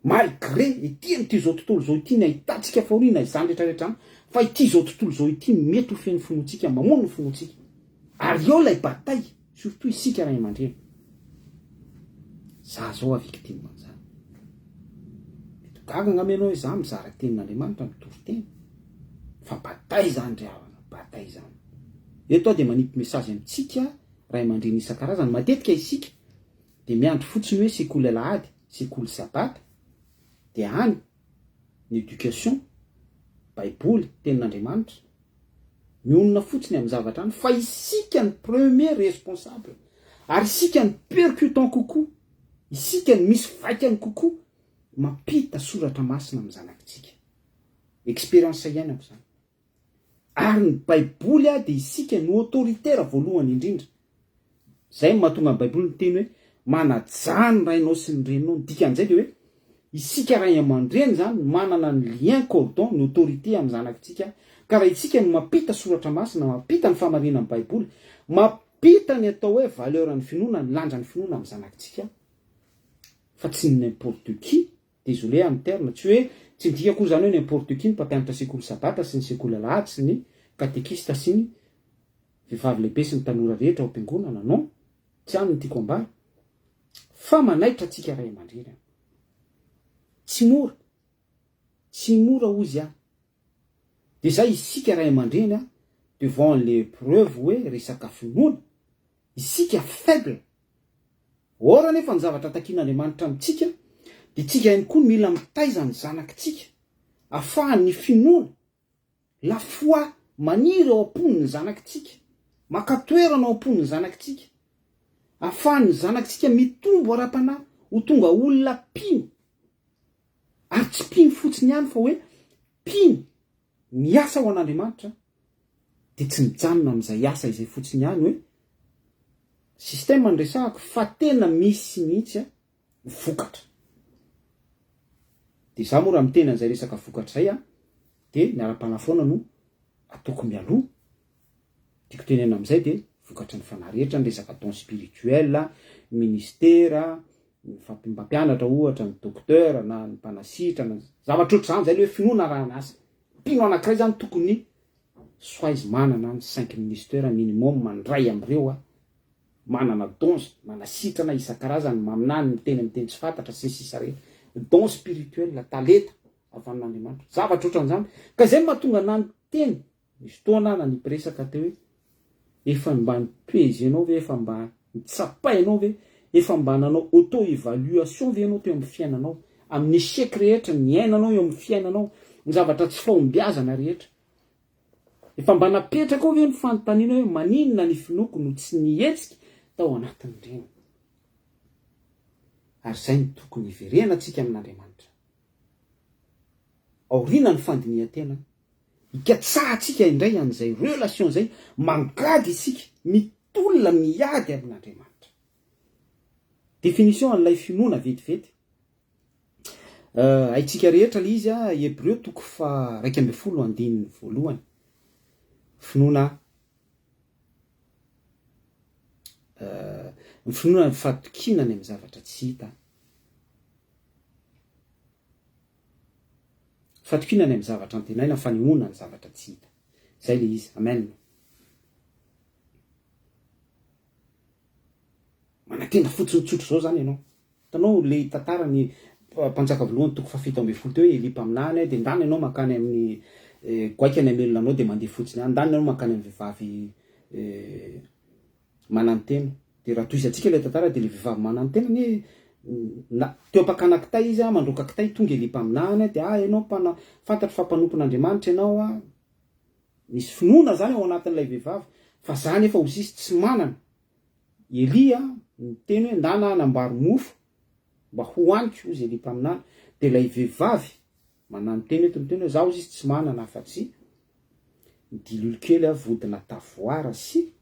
[SPEAKER 2] Malgré ity amin'ity izao tontolo izao ity ny ahitantsika fahoriana izany rehetra rehetra izany fa ity izao tontolo izao ity mety ho feno finoantsika mamono ny finoantsika ary eo ilay bataille surtout isika ray aman-dreny za zao a victime an'izany mety gaga angamba ianao hoe za mizara tenin'Andriamanitra mitory teny fa bataille izany ry havana bataille izany eto aho dia manipy message amintsika ray aman-dreny isan-karazany matetika isika Dia miandry fotsiny hoe sekoly alahady, sekoly sabata, dia any ny education, baiboly, tenin'Andriamanitra. Mionona fotsiny amin'ny zavatra any fa isika ny premier responsable ary isika ny percutant kokoa, isika no misy vaikany kokoa mampita soratra masina amin'ny zanakitsika. Experience iainako izany. Ary ny baiboly dia isika no autoritaire voalohany indrindra. Izay no mahatonga ny baiboly miteny hoe manajà ny rainao sy ny reninao. Ny dikan'izay dia hoe isika ray aman-dreny izany no manana ny lien cordon, ny autorité amin'ny zanakitsika. Ka raha isika no mampita soratra masina, mampita ny fahamarinan'ny baiboly, mampita ny atao hoe valeur ny finoana, ny lanjan'ny finoana amin'ny zanakitsika fa tsy ny n'importe qui, Désolé amin'ny terme, tsy hoe tsy midika akory izany hoe n'importe qui ny mpampianatra sekoly sabata sy ny sekoly alahady sy ny katekista sy ny vehivavy lehibe sy ny tanora rehetra ao am-piangonana, non, tsy any no tiako ambara, fa manaitra antsika ray aman-dreny aho. Tsy mora, tsy mora hozy aho. Dia izay isika ray aman-dreny devant l'épreuve hoe resaka finoana, isika faible, Or anefa ny zavatra takian'Andriamanitra amintsika dia tsika ihany koa no mila mitaiza ny zanakitsika afahany ny finoana, la foi, maniry ao am-pony ny zanakitsika, maka toerana ao am-pony ny zanakitsika, afahany ny zanakitsika mitombo ara-panahy ho tonga olona mpino, ary tsy mpino fotsiny ihany fa hoe mpino miasa ho an'Andriamanitra dia tsy mijanona amin'izay asa izay fotsiny ihany hoe système no resahako fa tena misy mihitsy a vokatra. Dia za moa raha miteny an'izay resaka vokatra izay a dia ny ara-panahy foana no ataoko mialoha, tiako tenenina amin'izay dia vokatry ny fanahy rehetra ny resaka don spirituel, ministera. Ny mpampianatra ohatra, ny docteur na ny mpanasitrana, zavatra ohatr'izany zay le hoe finoana arahana asa. Mpino anankiray zany tokony soit izy manana ny cinq ministère minimum ny iray amin'ireo a, manana dons, manasitrana isan-karazany, maminany, miteny amin'ny teny tsy fantatra sy ny sisa rehetra, don spirituel, talenta avy amin'Andriamanitra, zavatra ohatran'izany. Ka izay no mahatonga anah niteny Nisy fotoana aho nanipy-resaka teo hoe, efa mba ni-peser-nao ve, efa mba nitsapainao ve, efa mba nanao auto-evaluation ve ianao teo amin'ny fiainanao, amin'ny échec rehetra niainanao eo amin'ny fiainanao, ny zavatra tsy fahombiazana rehetra. Efa mba napetrakao ve ny fanontaniana hoe maninona ny finoako no tsy nihetsika tao anatin'ireny? Ary izay no tokony hiverenantsika amin'Andriamanitra. Aoriana ny fandinihan-tena, Hikatsahantsika indray an'izay relation izay, mangady isika, mitolona, miady amin'Andriamanitra. Définition an'ilay finoana vetivety. Haintsika rehetra ilay izy, Hebreo toko faha 11 andininy voalohany. Finoana ny finoana ny fatokiana ny amin'ny zavatra tsy hita. Fatokiana ny amin'ny zavatra antenaina, fanehoana ny zavatra tsy hita. Izay ilay izy. Amen. Manantena fotsiny tsotra izao izany ianao. Hitanao ilay tantaran'ny mpanjaka voalohany toko faha-17 teo hoe Elia mpaminany dia ndana ianao mankany amin'ny goaika ny hamelona anao dia mandeha fotsiny any, ndana ianao mankany amin'ny vehivavy manantena. Dia raha tohizantsika ilay tantara dia ilay vehivavy manantena anie na teo am-pakana kitay izy an, mandroaka kitay tonga Elia mpaminany an, dia ah ianao mpana fantatro fa mpanompon'Andriamanitra ianao an, misy finoana izany ao anatin'ilay vehivavy fa za nefa ho sisy tsy manana. Elia niteny hoe ndana hanambaro mofo mba hohaniko hozy Elia mpaminany, dia ilay vehivavy manantena eto miteny hoe za hozy izy tsy manana afa-tsy ny diloilo kely aho vodina tavoara sy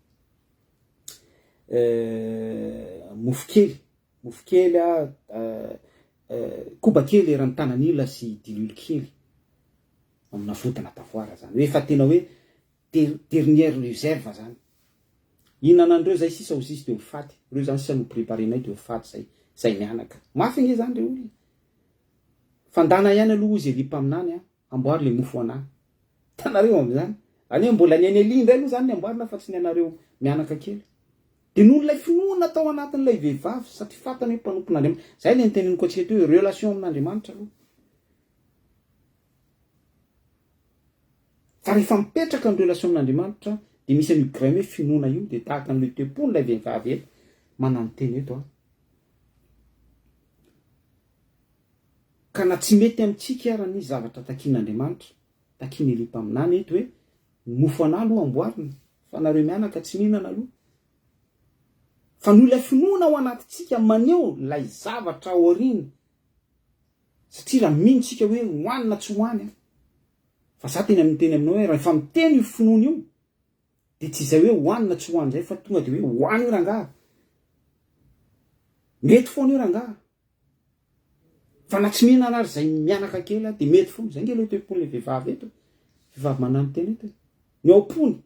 [SPEAKER 2] mofo kely, mofo kely koba kely eran'ny tanan'ila sy diloilo kely amina vodina tavoara zany hoe efa tena hoe dernière réserve zany. Hihinana an'ireo zay sisa ho sisy de ho faty, ireo zany sisa no preparenay de ho faty zay, zay mianaka. Mafy ange zany re olona. Fandana ihany aloha hozy Elia mpaminany a. Amboary le mofo ho anah. Hitanareo amin'izany? Any hoe mbola ny an'i Elia indray aloha izany ny amboarina fa tsy ny anareo mianaka kely. Dia noho ilay finoana tao anatin'ilay vehivavy satria fantany hoe mpanompon'Andriamanitra. Izay ilay niteneniko antsika teo hoe relation amin'Andriamanitra aloha. Fa rehefa mipetraka ny relation amin'Andriamanitra dia misy an'io grain hoe finoana io dia tahaka an'ilay toe-pon'ilay vehivavy eto manantena eto an. Ka na tsy mety amintsika ara ny zavatra takian'Andriamanitra, takian'i Elia mpaminany eto hoe, ny mofo anà aloha amboarina, fa nareo mianaka tsy mihinana aloha. Fa noho ilay finoana ao anatintsika maneho ilay zavatra aoriana, satria raha mino tsika hoe ho any na tsy ho any an, fa za tena miteny aminao hoe rahefa miteny io finoana io, dia tsy izay hoe ho any na tsy ho any izay fa tonga dia hoe ho any io rangaha, mety foana io rangaha. Fa na tsy mihinana ary zay mianaka kely dia mety foana. Zay nge ilay toe-pon'ilay vehivavy eto e. Vehivavy mananontena eto e. Ny ao am-pony,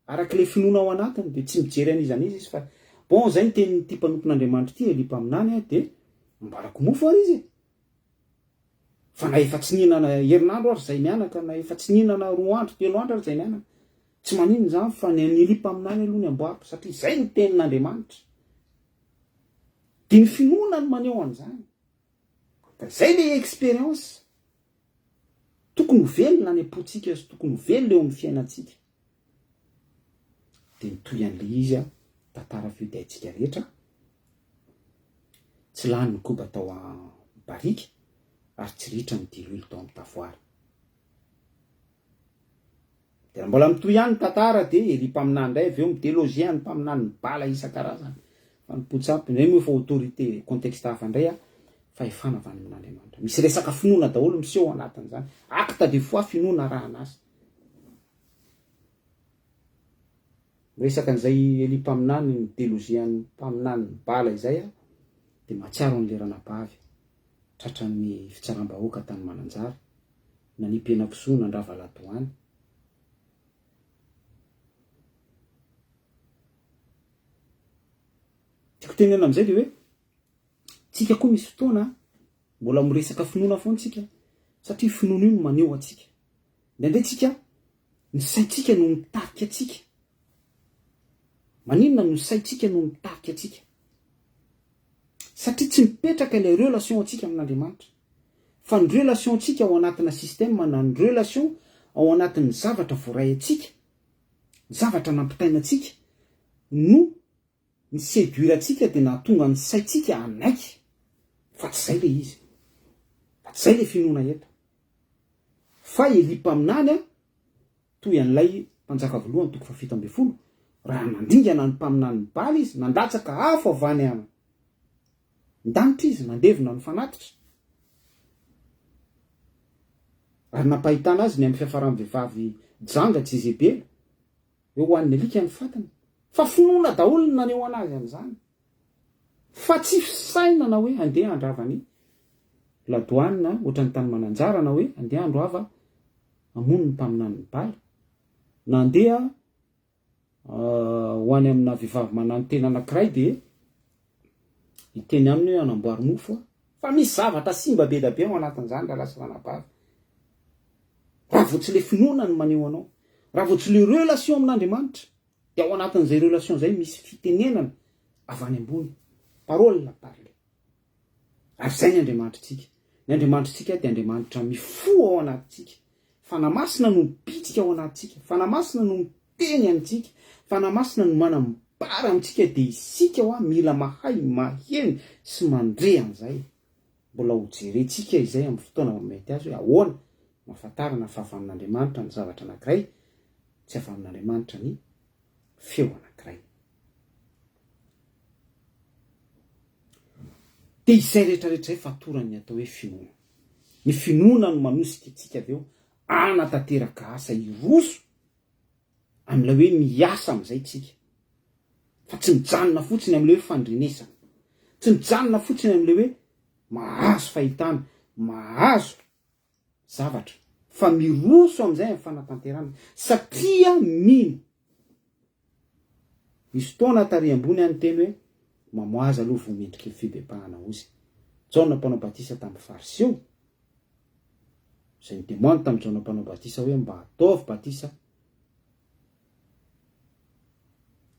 [SPEAKER 2] araka ilay finoana ao anatiny dia tsy mijery an'iza n'iza izy fa bon zay ny tenin'ity mpanompon'Andriamanitra ity, Elia mpaminany a, dia ambarako mofo ary izy e. Fa na efa tsy nihinana herinandro ary zay mianaka, na efa tsy nihinana roa andro, telo andro ary zay mianaka, tsy maninona izany fa ny an'i Elia mpaminany aloha ny amboariko satria zay ny tenin'Andriamanitra. Dia ny finoana no maneho an'izany. Ka izay ilay expérience tokony ho velona any am-pontsika sy tokony ho velona eo amin'ny fiainantsika. Dia mitohy an'ilay izy an, tantara feo dia haintsika rehetra. Tsy lany ny koba tao am-barika ary tsy ritra ny diloilo tao amin'ny tavoara. Dia raha mbola mitohy ihany ny tantara dia Elia mpaminany indray avy eo mi-deloger ny mpaminanin'i Bala isan-karazany. Fanompoan-tsampy indray moa efa autorité contexte hafa indray a, fahefana avy any amin'Andriamanitra. Misy resaka finoana daholo miseho ao anatin'izany. Acte de foi finoana arahana asa. Miresaka an'izay Elia mpaminany ni-deloger an'ny mpaminanin'i Bala izay aho dia mahatsiaro an'ilay ranabavy tratran'ny fitsaram-bahoaka tany Mananjary. Nanipy henakisoa nandrava ladoany. Tiako tenenina amin'izay dia hoe. Tsika koa misy fotoana mbola miresaka finoana foana tsika satria finoana io no maneho antsika. Indraindray tsika ny saintsika no mitarika antsika. Maninona no saintsika no mitarika antsika? Satria tsy mipetraka ilay relation antsika amin'Andriamanitra. Fa ny relation antsika ao anatina système na ny relation ao anatin'ny zavatra voaray antsika, ny zavatra nampitaina antsika no ni-seduire antsika dia nahatonga ny saintsika hanaiky fa tsy izay ilay izy. Fa tsy izay ilay finoana eto. Fa Elia mpaminany an, toy an'ilay mpanjaka voalohany toko fahafito ambin'ny folo, raha nandringana ny mpaminanin'i Bala izy, nandatsaka afo avy any an danitra izy, nandevona ny fanatitra, ary nampahitana azy ny amin'ny fiafaran'ny vehivavy janga Jezebela, hoe ho an'ny alika ny fatiny. Fa finoana daholo no nanehoana azy an'izany. Fa tsy fisainana hoe andeha handrava ny ladoanina ohatran'ny tany Mananjara na hoe andeha handroava hamono ny mpaminanin'i Bala. Na andeha ho any amina vehivavy mananotena anankiray dia hiteny aminy hoe anamboary mofo aho. Fa misy zavatra simba be da be ao anatin'izany rahalahy sy ranabavy. Raha vao tsy le finoana no maneho anao, raha vao tsy le relation amin'Andriamanitra, dia ao anatin'izay relation izay misy fitenenana avy any ambony, parole parlée. Ary izay ny Andriamanitritsika. Ny Andriamanitritsika dia Andriamanitra mifoha ao anatintsika. Fanahy Masina no mibitsika ao anatintsika. Fanahy Masina no miteny amintsika. Fanahy Masina no manambara amintsika dia isika hoa mila mahay maheno sy mandre an'izay. Mbola ho jerentsika izay amin'ny fotoana mahamety azy hoe ahoana no ahafantarana fa avy amin'Andriamanitra ny zavatra anankiray, tsy avy amin'Andriamanitra ny feo anankiray. Dia izay rehetra rehetra izay fatoran'ny atao hoe finoana. Ny finoana no manosika antsika avy eo hanatanteraka asa hiroso amin'ilay hoe miasa amin'izay tsika. Fa tsy mijanona fotsiny amin'ilay hoe fandrenesana. Tsy mijanona fotsiny amin'ilay hoe mahazo fahitana, mahazo zavatra. Fa miroso amin'izay amin'ny fanatanterahana satria mino. Nisy fotoana tary ambony aho niteny hoe mamoaza aloha voa mendriky ny fibebahana hozy Jaona mpanao batisa tamin'ny Fariseo, izay ni-demande tamin'i Jaona mpanao batisa hoe mba ataovy batisa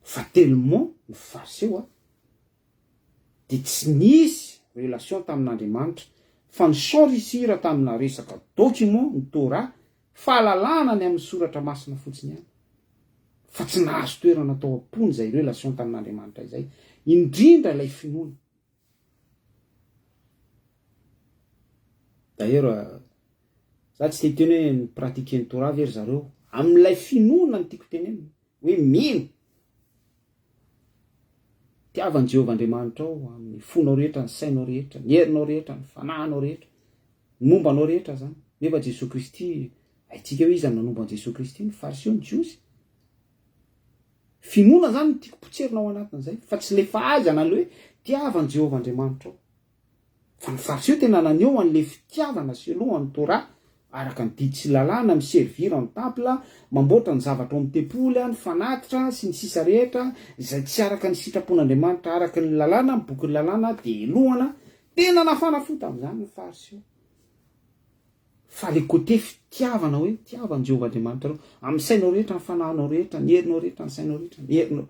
[SPEAKER 2] fa tellement ny Fariseo a dia tsy nisy relation tamin'Andriamanitra fa ni-s'enrichir tamina resaka document ny Torah Fahalalahana ny amin'ny soratra masina fotsiny ihany, fa tsy nahazo toerana tao am-pony izay relation tamin'Andriamanitra izay, indrindra ilay finoana. D'ailleurs, za tsy te hiteny hoe ni-pratiquer ny Torah ve ry zareo, amin'ilay finoana no tiako tenenina, hoe mino. Tiava an'i Jehovah Andriamanitrao amin'ny fonao rehetra, ny sainao rehetra, ny herinao rehetra, ny fanahinao rehetra, ny momba anao rehetra izany. Nefa Jesoa Kristy, haintsika hoe iza no nanombo an'i Jesoa Kristy, ny Fariseo, ny Jiosy. Finoana izany no tiako potserina ao anatin'izay, fa tsy ilay fahaizana ilay hoe tiava an'i Jehovah Andriamanitrao. Fa ny Fariseo tena naneho an'ilay fitiavana selon an'ny Torah, araka ny didy sy lalàna, mi-servir en temple, mamboatra ny zavatra ao amin'ny tempoly, ny fanatitra, sy ny sisa rehetra, izay tsy araka ny sitrapon'Andriamanitra araka ny lalàna, ny bokin'ny lalàna, dia helohana. Tena nafana fo tamin'izany ny Fariseo. Fa le côté fitiavana hoe tiava an'i Jehovah Andriamanitrareo amin'ny sainao rehetra, ny fanahinao rehetra, ny herinao rehetra, ny sainao rehetra, ny herinao,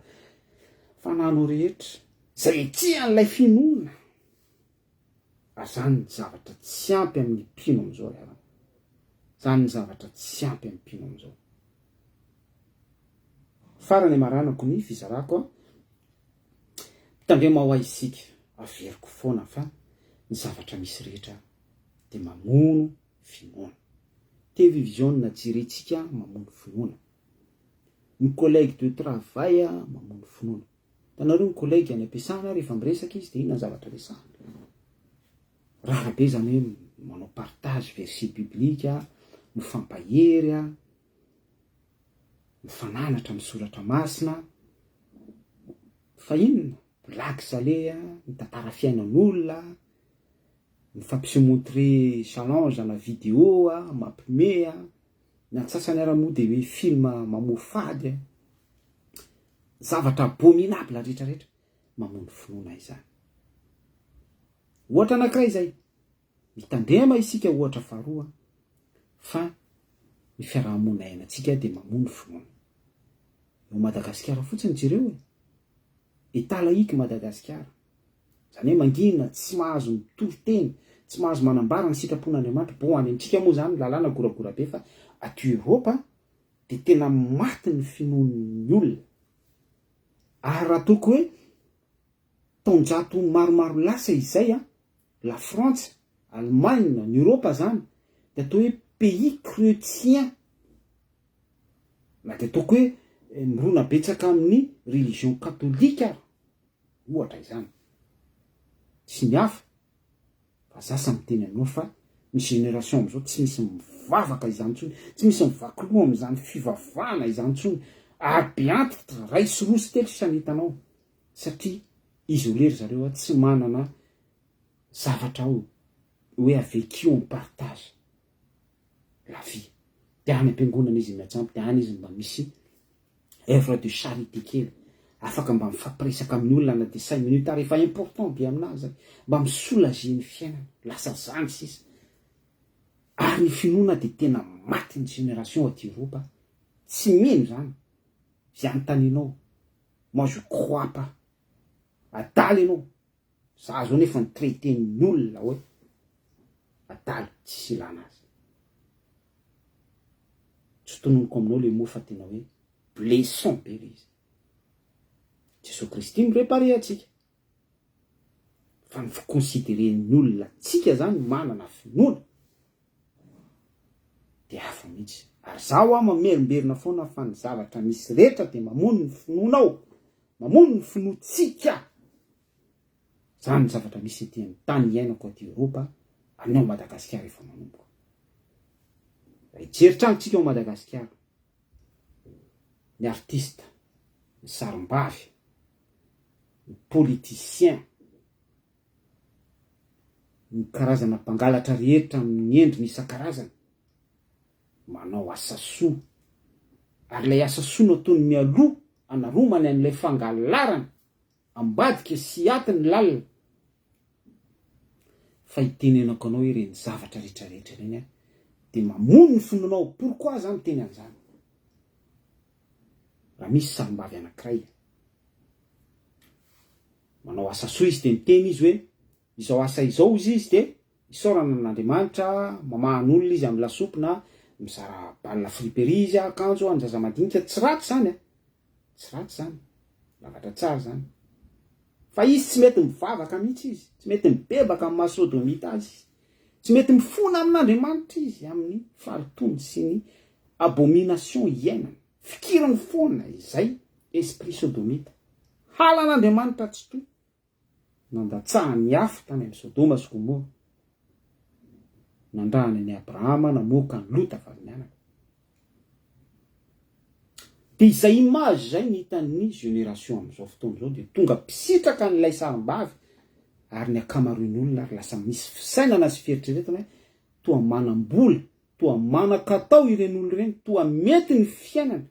[SPEAKER 2] fanahinao rehetra, izay ety an'ilay finoana. Ary zany ny zavatra tsy ampy amin'ny mpino amin'izao ry havana. Zany ny zavatra tsy ampy amin'ny mpino amin'izao. Farany amaranako ny fizarako a. Mpitandrema ho ahy isika, averiko foana fa ny zavatra misy rehetra dia mamono finoana. TV Vision jerentsika mamono finoana. Ny collègue de travail mamono finoana. Hitanareo ny collègue any am-piasana rehefa miresaka izy dia inona ny zavatra resahany? Rara be izany hoe manao partage verset biblique, mifampahery, mifananatra amin'ny soratra masina. Fa inona? Blague salée, mitantara fiainan'olona, mifampiseho montrer challenge na vidéo, mampime, ny antsasany ara moa dia hoe film mamoafady a, zavatra abominable rehetra rehetra, mamono finoana izany. Ohatra anankiray izay. Mitandrema isika ohatra faharoa fa ny fiaraha-monina iainantsika dia mamono finoana. Eo Madagasikara fotsiny jereo e! Etat laïque Madagasikara. Izany hoe mangina, tsy mahazo mitory teny, tsy mahazo manambara ny sitrapon'Andriamanitra. Bon, any amintsika moa izany lalàna goragora be fa aty Europe dia tena maty ny finoan'ny olona. Ary raha ataoko hoe taonjato maromaro lasa izay an, la Frantsa, Allemagne, ny Europe zany dia atao hoe pays chretien. Na dia ataoko hoe mirona betsaka amin'ny religion katolika ary, ohatra izany. Sy ny hafa. Fa za sa miteny aminao fa ny génération amizao tsy misy mivavaka izany intsony, tsy misy mivaky loha amizany fivavahana izany intsony, ary be antitra, ray sy roa sy telo sisa ny hitanao, satria isolé ry zareo a, tsy manana zavatra hoe avec qui on partage la vie, de any ampiangonana izy miajampy, de any izy mba misy Oeuvre de charité kely, afaka mba mifampiresaka amin'ny olona na dia cinq minutes ary efa important be aminazy zay, mba mi-soulager ny fiainana, lasa zany sisa. Ary ny finoana dia tena maty ny génération aty Europe tsy mino zany, izay anontanianao, moi je crois pas, adala ianao, za zao nefa ni-traiter-n'ny olona hoe adala, tsisy ilana azy. Tsy tononiko aminao le mot fa tena hoe blessant be le izy. Jesoa Kristy mi-reparer antsika. Fa ny fi-considerer-n'ny olona antsika zany manana finoana de hafa mihitsy. Ary za hoa mamerimberina foana fa ny zavatra misy rehetra de mamono ny finoanao, mamono ny finoantsika. Zany ny zavatra misy ety amin'ny tany iainako aty Eoropa, any ao Madagasikara efa manomboka. Raha hijery trano tsika ao Madagasikara, ny artiste, ny sarimbavy, ny politicien, ny karazana mpangalatra rehetra amin'ny endriny isan-karazany, manao asa soa. Ary ilay asa soa no ataony mialoha anaromany an'ilay fangalarana Ambadika sy aty ny lalina. Fa itenenako anao ireny zavatra rehetra rehetra ireny an, dia mamono ny finoanao, pourquoi za miteny an'izany? Raha misy sarimbavy anankiray manao asa soa izy dia miteny izy hoe izao asa izao ozy izy dia isaorana an'Andriamanitra, mamahan'olona izy amin'ny lasopy na mizara balle friperie izy, akanjo an'ny zaza madinika, tsy ratsy izany an! Tsy ratsy zany, zavatra tsara zany. Fa izy tsy mety mivavaka mihitsy izy, tsy mety mibebaka amin'ny maha sodomita azy izy. Tsy mety mifona amin'Andriamanitra izy amin'ny fahalotoany sy ny abomination iainany. Fikiriny foana izay esprit sodomita. Halan'Andriamanitra tsy toa Nandatsahany afo tany amin'i Sodoma sy Gomora. Nandrahany an'i Abrahama namoaka an'i Lota vadiny anaka. Dia izay image izay ny hitan'ny génération amin'izao fotoana izao dia tonga mpisitraka an'ilay sarimbavy ary ny ankamaroan'ny olona ary lasa misy fisainana sy fieritreretana hoe toa manam-bola Toa manan-katao ireny olona ireny, toa mety ny fiainany,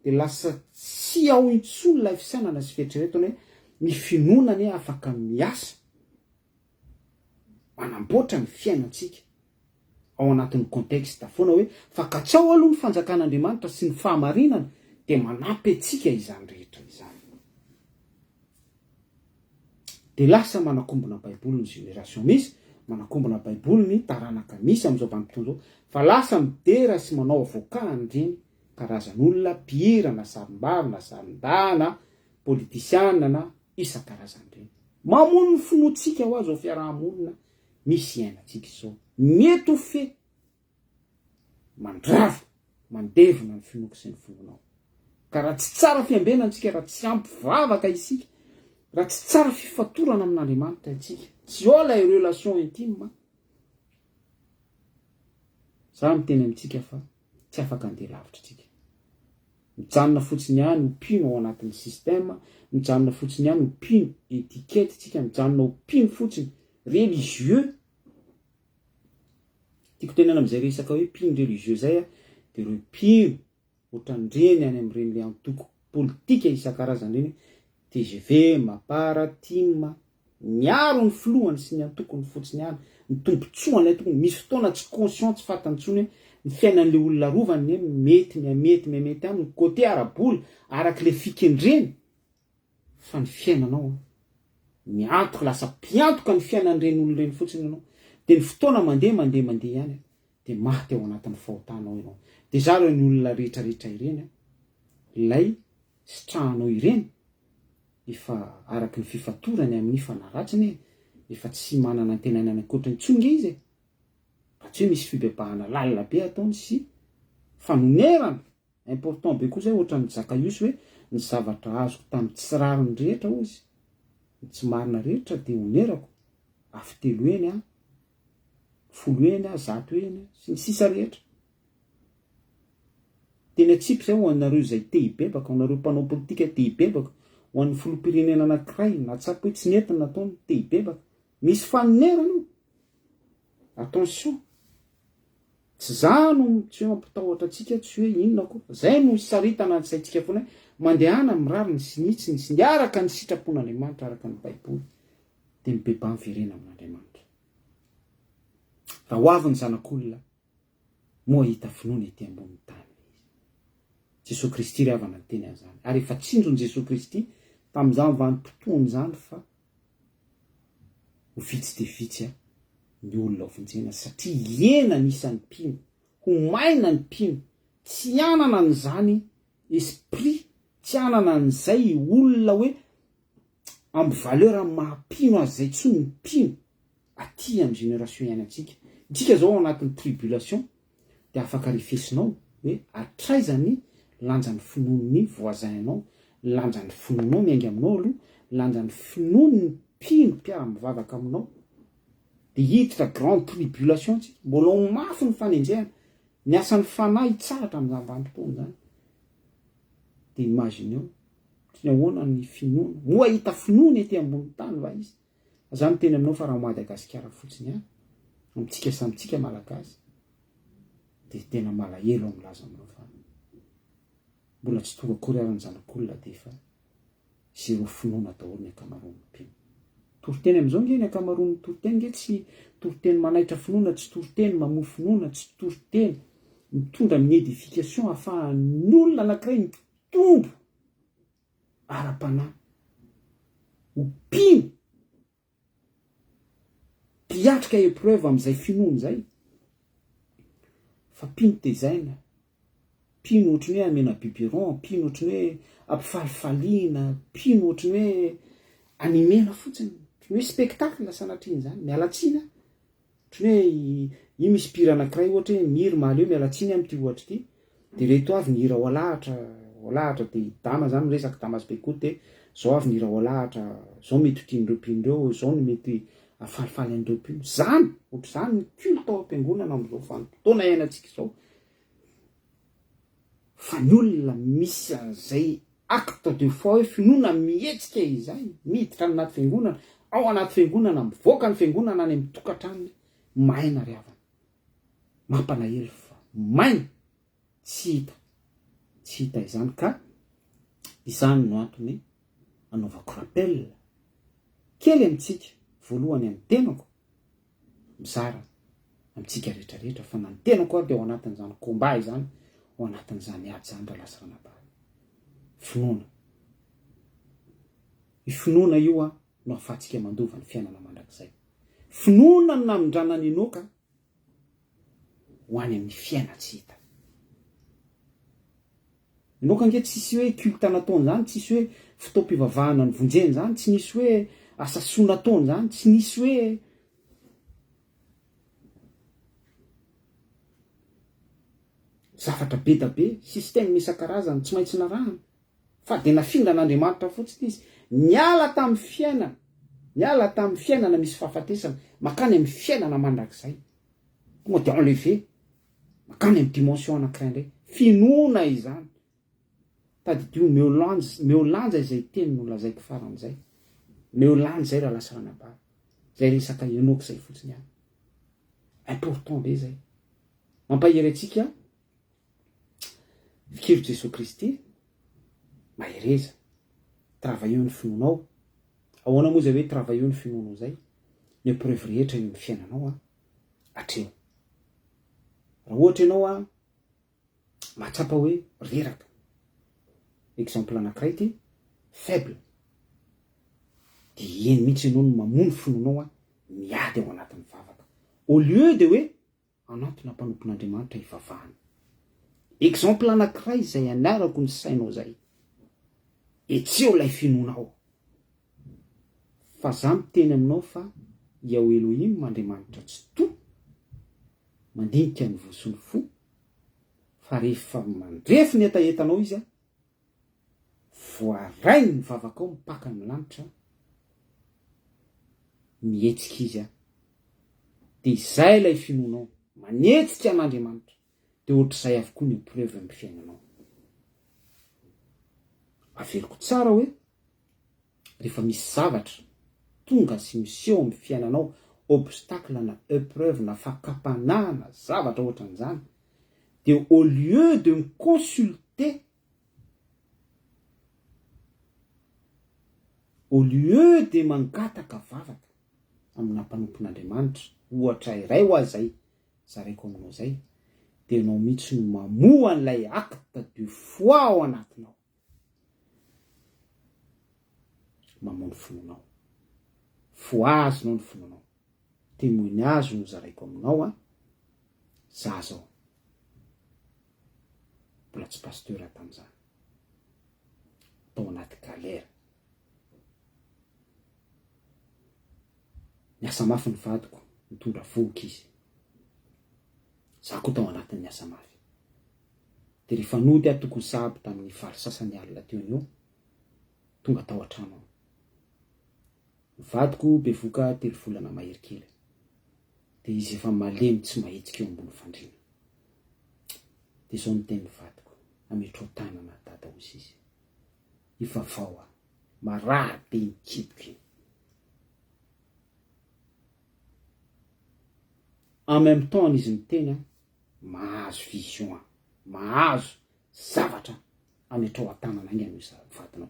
[SPEAKER 2] dia lasa tsy ao intsony ilay fisainana sy fieritreretana hoe ny finoana anie afaka miasa manamboatra ny fiainantsika ao anatin'ny contexte foana hoe fa katsao aloha ny fanjakan'Andriamanitra sy ny fahamarinana dia manampy antsika izany rehetra izany. Dia lasa manakombona baiboly ny génération misy, manakombona baiboly ny taranaka misy amin'izao vanim-potoana izao, fa lasa midera sy manao avocat an'ireny karazan'olona mpihira na sarimbavy na sarindahy na politisiana na isan-karazany ireny. Mamono ny finoantsika hoa izao fiaraha-monina misy iainantsika izao. Mety ho fe. Mandrava, mandevona ny finoako sy ny finoanao. Ka raha tsy tsara fiambenana isika, raha tsy ampy vavaka isika, raha tsy tsara fifatorana amin'Andriamanitra isika, tsy ao ilay relation intime, za miteny amintsika fa tsy afaka andeha lavitra isika. Mijanona fotsiny ihany ho mpino ao anatin'ny système, mijanona fotsiny ihany ho mpino étiquette isika, mijanona ho mpino fotsiny religieux. Tiako tenenina amin'izay resaka hoe mpino religieux zay a, de ireo mpino ohatran'ireny any amin'ireny le antoko politika isan-karazany ireny, tgv, mapar, tim. Miaro ny filohany sy ny antokony fotsiny ihany, ny tombotsoan'ilay antokony, misy fotoana tsy conscient tsy fantany intsony hoe ny fiainan'ilay olona arovany ne mety mihamety mihamety aminy côté ara-bola arak'ilay fikendreny fa ny fiainanao an, miantoka lasa mpiantoka ny fiainan'ireny olona ireny fotsiny ianao dia ny fotoana mandeha mandeha mandeha ihany an dia maty ao anatin'ny fahotanao ianao. Déjà ireny olona rehetra rehetra ireny an, ilay sitrahanao ireny efa araky ny fifatorany amin'ny fanahy ratsiny e, efa tsy manana antenaina any ankoatra intsony nge izy e, raha tsy hoe misy fibebahana lalina be ataony sy fanonerana, important be koa zay ohatran'ny Zakaiosy hoe ny zavatra azoko tamin'ny tsy rariny rehetra hozy, ny tsy marina rehetra dia onerako, afo telo heny an, folo heny an, zato heny an, sy ny sisa rehetra. Teny atsipy izay ho anareo izay te hibebaka, ho anareo mpanao politika te hibebaka, ho an'ny filoham-pirenena anankiray nahatsapa hoe tsy nety ny nataony, te hibebaka. Misy fanonerana io. Attention. Tsy za no tsy hoe mampitahotra antsika, tsy hoe inona akory, fa zay no isaritana ny saintsika foana hoe mandehana amin'ny rariny sy ny hitsiny sy ny araka ny sitrapon'Andriamanitra araka ny Baiboly dia mibebaha miverena amin'Andriamanitra. Raha ho avy ny Zanak'olona, moa hahita finoana ety ambonin'ny tany ve izy? Jesoa Kristy ry havana niteny an'izany, ary efa tsinjon'i Jesoa Kristy tamin'izany vanim-potoana izany fa ho vitsy dia vitsy ny olona ho vonjena satria hihena ny isan'ny mpino, ho maina ny mpino, tsy hanana an'izany esprit, tsy hanana an'izay olona hoe amin'ny valeur amin'ny maha mpino azy izay intsony ny mpino aty amin'ny génération iainantsika. Isika izao ao anatin'ny tribulation dia afaka refesinao hoe hatraiza ny lanjan'ny finoan'ny voisin anao, ny lanjan'ny finoanao miainga aminao aloha, ny lanjan'ny finoan'ny mpino mpiara-mivavaka aminao. Dia hiditra grande tribulation tsika, mbola ho mafy ny fanenjehana, ny asan'ny fanahy hitsahatra amin'izany vanim-potoana izany. Dia imagineo. Ohatry ny ahoana ny finoana? Moa hahita finoana ety ambony tany va izy? Za miteny aminao fa raha ao Madagasikara fotsiny ihany, amintsika samy tsika Malagasy, dia tena malahelo aho milaza aminao fa mbola tsy tonga akory ary ny zanak'olona dia efa zéro finoana daholo ny ankamaroan'ny mpino. Toriteny amin'izao nge ny ankamaroan'ny toriteny nge tsy toriteny manaitra finoana, tsy toriteny mamoa finoana, tsy toriteny mitondra amin'ny édification ahafahan'ny olona anankiray Tombo ara-panahy, ho mpino, mpiatrika épreuve amin'izay finoana izay, fa mpino tezaina, mpino ohatry ny hoe amena biberon, mpino ohatry ny hoe ampifalifaliana, mpino ohatry ny hoe animena fotsiny, ohatry ny hoe spectacle sanatrian'izany, miala tsiny aho. Ohatry ny hoe io misy mpihira anankiray ohatra hoe Miry Mahaleo miala tsiny amin'ity ohatra ity, dia ireto avy ny hira ao alahatra, ao alahatra dia i Dama zany miresaka, Damas Bekoto dia zao avy ny hira ao alahatra, zao mety ho tian'ireo mpino ireo, zao no mety hahafalifaly an'ireo mpino. Zany, ohatr'izany ny culte ao am-piangonana amin'izao vanim-potoana iainantsika izao. Fa ny olona misy an'izay acte de foi hoe finoana mihetsika izay, miditra any anaty fiangonana, ao anaty fiangonana, mivoaka ny fiangonana any amin'ny tokantranony, maina ry havana. Mampalahelo fa maina, tsy hita, tsy hita izany ka izany no antony anaovako rappel kely amintsika, voalohany amin'ny tenako, mizara amintsika rehetra rehetra fa na ny tenako ary dia ao anatin'izany combat izany, ao anatin'izany ady izany rahalahy sy ranabavy. Finoana. Io finoana io an no ahafahantsika mandova ny fiainana mandrakizay. Finoana no namindrana an'i Enoka ho any amin'ny fiainan-tsy hita. Enoka ange tsisy hoe culte nataony zany, tsisy hoe fotoam-pivavahana novonjeny zany, tsy nisy hoe asa soa nataony zany, tsy nisy hoe zavatra be da be, système isan-karazany tsy maintsy narahana, fa dia nafindran'Andriamanitra fotsiny izy, niala tamin'ny fiainana, niala tamin'ny fiainana misy fahafatesana, mankany amin'ny fiainana mandrakizay, tonga dia enlevé. Mankany amin'ny dimension anankiray indray. Finoana izany. Tadidio, meo lanja, meo lanja izay teny nolazaiko farany izay. Meo lanja izay rahalahy sy ranabavy. Izay resaka Enoka izay fotsiny ihany. Important be izay. Mampahery antsika Fikiro Jesoa Kristy, mahereza, travailleo ny finoanao. Ahoana moa izay hoe travailleo ny finoanao izay? Ny épreuve rehetra eo amin'ny fiainanao an, atreho. Raha ohatra ianao an, mahatsapa hoe reraka, exemple anankiray ity, faible, dia eny mihitsy ianao no mamono finoanao an, miady ao anatin'ny vavaka. Au lieu de hoe hanantona mpanompon'Andriamanitra hivavahana. Exemple anankiray izay anarako ny sainao izay. Etseo ilay finoanao. Fa za miteny aminao fa Yahweh Elohim Andriamanitra Tsitoha mandinika ny voa sy ny fo fa rehefa mandrefy ny hetahetanao Izy voarainy ny vavakao mipaka ny lanitra mihetsika Izy dia izay ilay finoanao manetsika an'Andriamanitra dia ohatr'izay avokoa ny épreuve amin'ny fiainanao. Averiko tsara hoe rehefa misy zavatra tonga sy miseho amin'ny fiainanao, obstacle na épreuve na fakam-panahy na zavatra ohatran'izany, dia au lieu de mi-consulter, au lieu de mangataka vavaka amina mpanompon'Andriamanitra, ohatra iray hoa izay zaraiko aminao izay, dia ianao mihitsy no mamoha an'ilay acte de foi ao anatinao. Mamono finoanao. Fohazonao ny finoanao. Témoignage no zaraiko aminao an. Za zao. Mbola tsy pasteur aho tamin'izany. Tao anaty galère. Niasa mafy ny vadiko, nitondra vohoka izy. Za koa tao anatin'ny asa mafy. Dia rehefa nody aho tokony sahabo tamin'ny valo sasany alina teo no eo, tonga tao an-trano aho. Ny vadiko bevoka telo volana mahery kely. Dia izy efa malemy tsy mahetsika eo ambony fandriana. Dia izao no tenin'ny vadiko, ametrao tanana dada hozy izy. Ivavao aho. Marary be iny kiboko iny. En même temps izy miteny an, mahazo vision an, mahazo zavatra ametrao an-tanana haingana io vadinao.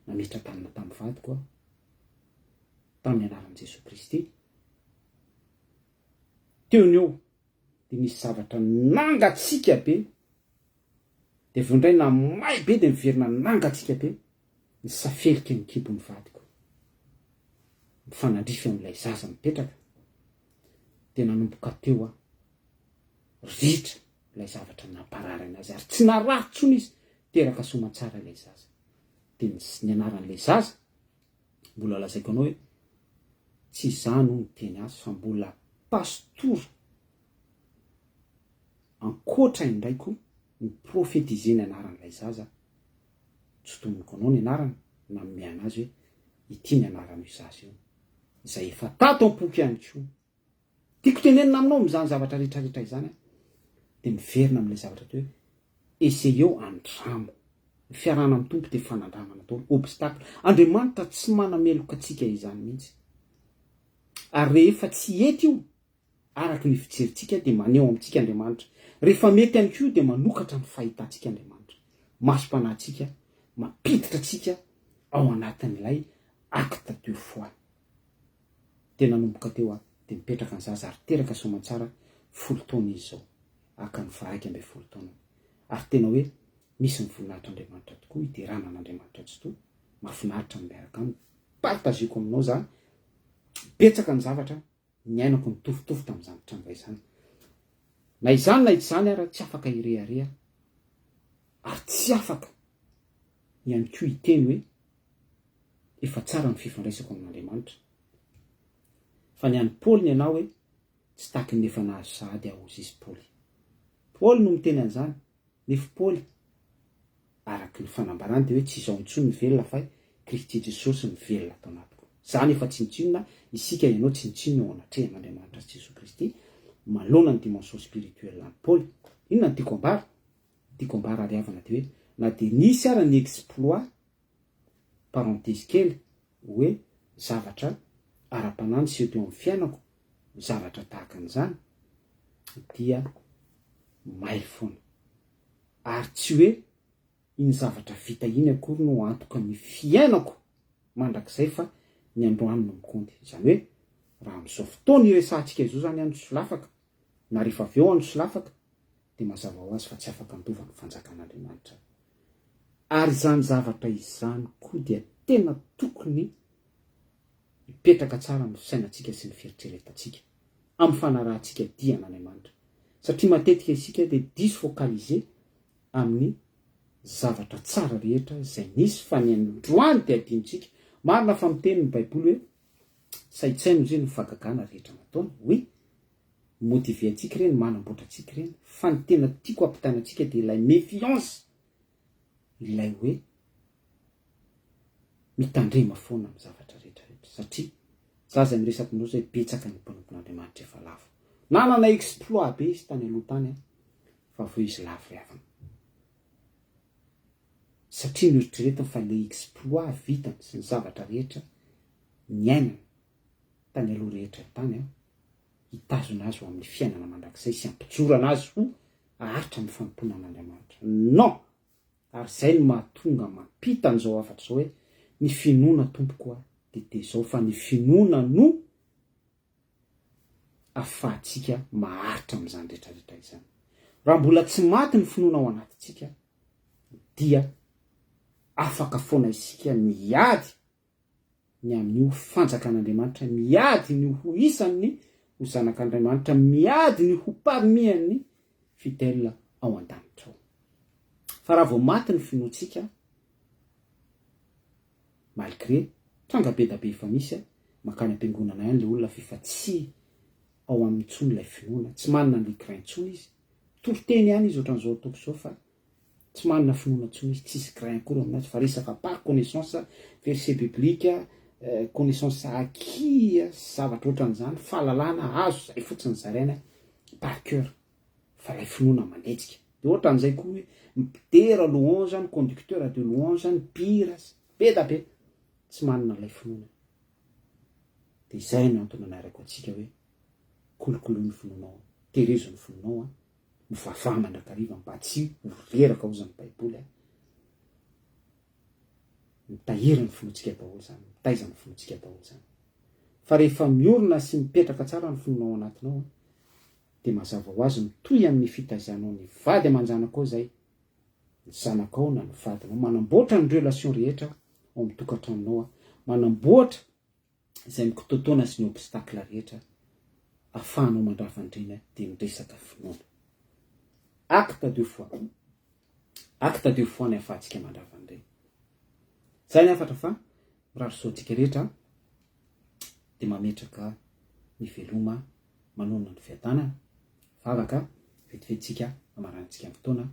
[SPEAKER 2] Nametra-tanana tamin'ny vadiko aho, tamin'ny anaran'i Jesoa Kristy. Teo no eo dia nisy zavatra nangatsiaka be, dia avy eo indray namay be dia niverina nangatsiaka be, nisafelika ny kibon'ny vadiko, mifanandrify amin'ilay zaza mipetraka, dia nanomboka teo aho, ritra ilay zavatra namparary anazy ary tsy narary intsony izy, teraka soamantsara ilay zaza, dia ny anaran'ilay zaza, mbola lazaiko anao hoe tsy izaho no niteny azy fa mbola pastora ankoatra indray koa ny prophétiser ny anaran'ilay zaza, tsy tononiko anao ny anarany, nanome anazy hoe ity ny anaran'io zaza io, izay efa tato am-poko ihany koa. Tiako tenenina aminao amin'izany zavatra rehetra rehetra izany aho dia miverina amin'ilay zavatra teo hoe essayeo andramo. Ny fiarahana amin'ny Tompo dia fanandramana daholo, obstacle. Andriamanitra tsy manameloka antsika izany mihitsy. Ary rehefa tsy hety io, araka ny fijerintsika dia maneho amintsika Andriamanitra. Rehefa mety ihany koa dia manokatra ny fahitantsika Andriamanitra. Masom-panahintsika mampiditra antsika ao anatin'ilay acte de foi. Dia nanomboka teo aho dia mipetraka ny zaza ary teraka soamantsara folo taona izy izao, haka ny faha-11 taonany. Ary tena hoe misy ny voninahitr'Andriamanitra tokoa, hiderana an'Andriamanitra Tsitoha, mahafinaritra ny miaraka aminy, partageko aminao za, betsaka ny zavatra niainako nitovitovy tamin'izany tranga izany. Na izany na izany ara tsy afaka hirehareha ary tsy afaka ihany koa hiteny hoe efa tsara ny fifandraisako amin'Andriamanitra. Fa ny an'i Paoly ny anah hoe tsy tahaky ny efa nahazo sahady aho hozy izy Paoly. Paoly no miteny an'izany, nefo Paoly araky ny fanambarany dia hoe tsy izaho intsony no velona fa Kristy Jesosy no velona ato anatiko. Izany efa tsinontsinona, isika ianao tsinontsinona eo anatrehan'Andriamanitra sy Jesoa Kristy manoloana ny dimension spirituelle an'i Paoly. Inona no tiako ambara? Ny tiako ambara ry havana dia hoe na dia nisy ara ny exploit parenthèse kely hoe zavatra ara-panahy niseho teo amin'ny fiainako, zavatra tahaka an'izany dia mailo foana. Ary tsy hoe iny zavatra vita iny akory no antoka ny fiainako mandrakizay fa. Ny androany no mikaonty. Izany hoe raha amin'izao fotoana iresahantsika izao izany aho no solafaka, na rehefa avy eo aho no solafaka, dia mazava ho azy fa tsy afaka handova ny fanjakan'Andriamanitra. Ary izany zavatra izany koa dia tena tokony hipetraka tsara amin'ny fisainantsika sy ny fieritreretantsika, amin'ny fanarahantsika dia an'Andriamanitra. Satria matetika isika dia diso focaliser amin'ny zavatra tsara rehetra izay nisy fa ny androany dia adinontsika. Marina fa miteny ny Baiboly hoe saintsaino izy ny fahagagana rehetra nataony. Oui, mi-motiver antsika ireny, manamboatra antsika ireny, fa ny tena tiako hampitaina antsika dia ilay méfiance, ilay hoe mitandrema foana amin'ny zavatra rehetra rehetra satria za izay miresaka aminareo izay betsaka ny mpanompon'Andriamanitra efa lavo. Nanana exploit be izy tany aloha tany an, fa avy eo izy lavo ry havana. Satria noeritreretiny fa ilay exploit vitany sy ny zavatra rehetra niainany tany aloha rehetra tany an, hitazona azy ho amin'ny fiainana mandrakizay sy hampijorana azy ho haharitra amin'ny fanompoana an'Andriamanitra. Non! Ary izay no mahatonga mampita an'izao hafatra izao hoe ny finoana tompoko a dia dia izao fa ny finoana no afahantsika maharitra amin'izany rehetra rehetra izany. Raha mbola tsy maty ny finoana ao anatintsika dia afaka foana isika miady ny amin'io fanjakan'Andriamanitra, miady ny ho isan'ny ho zanak'Andriamanitra, miady ny ho parmi an'ny fidèle ao an-danitra ao. Fa raha vao maty ny finoantsika, malgré tranga be da be efa misy, mankany am-piangonana ihany le olona f'efa tsy ao aminy intsony ilay finoana, tsy manana an'ilay grain intsony izy, mitory teny ihany izy ohatran'izao ataoko izao fa Tsy manana finoana intsony izy, tsisy grain akory aminazy fa resaka par connaissance, verset biblique, connaissance acquis, zavatra ohatran'izany, fahalalana azo zay fotsiny zaraina par cœur fa ilay finoana manetsika. De ohatran'izay koa hoe mpidera louange, ny conducteur de louange, ny mpihira, be da be tsy manana ilay finoana. De izay no antony anarako antsika hoe kolokoloy ny finoanao, terezo ny finoanao an. Mivavaha mandrakariva mba tsy ho reraka hozy ny baiboly a. Mitahiry ny finoantsika daholo izany, mitaiza ny finoantsika daholo izany. Fa rehefa miorina sy mipetraka tsara ny finoanao ao anatinao a, dia mazava ho azy mitohy amin'ny fitaizanao ny vady aman-janakao izay, ny zanakao na ny vadinao, manamboatra ny relation rehetra ao amin'ny tokantranonao a, manamboatra izay mikitoatoana sy ny obstacle rehetra afahanao mandrava andriana dia ny resaka finoana. Acte de foi. Acte de foi ny afahantsika mandrava an'ireny. Zay ny hafatra fa mirary soa antsika rehetra dia mametraka ny veloma manonona ny fiadanana. Vavaka vetivety-tsika hamaranantsika ny fotoana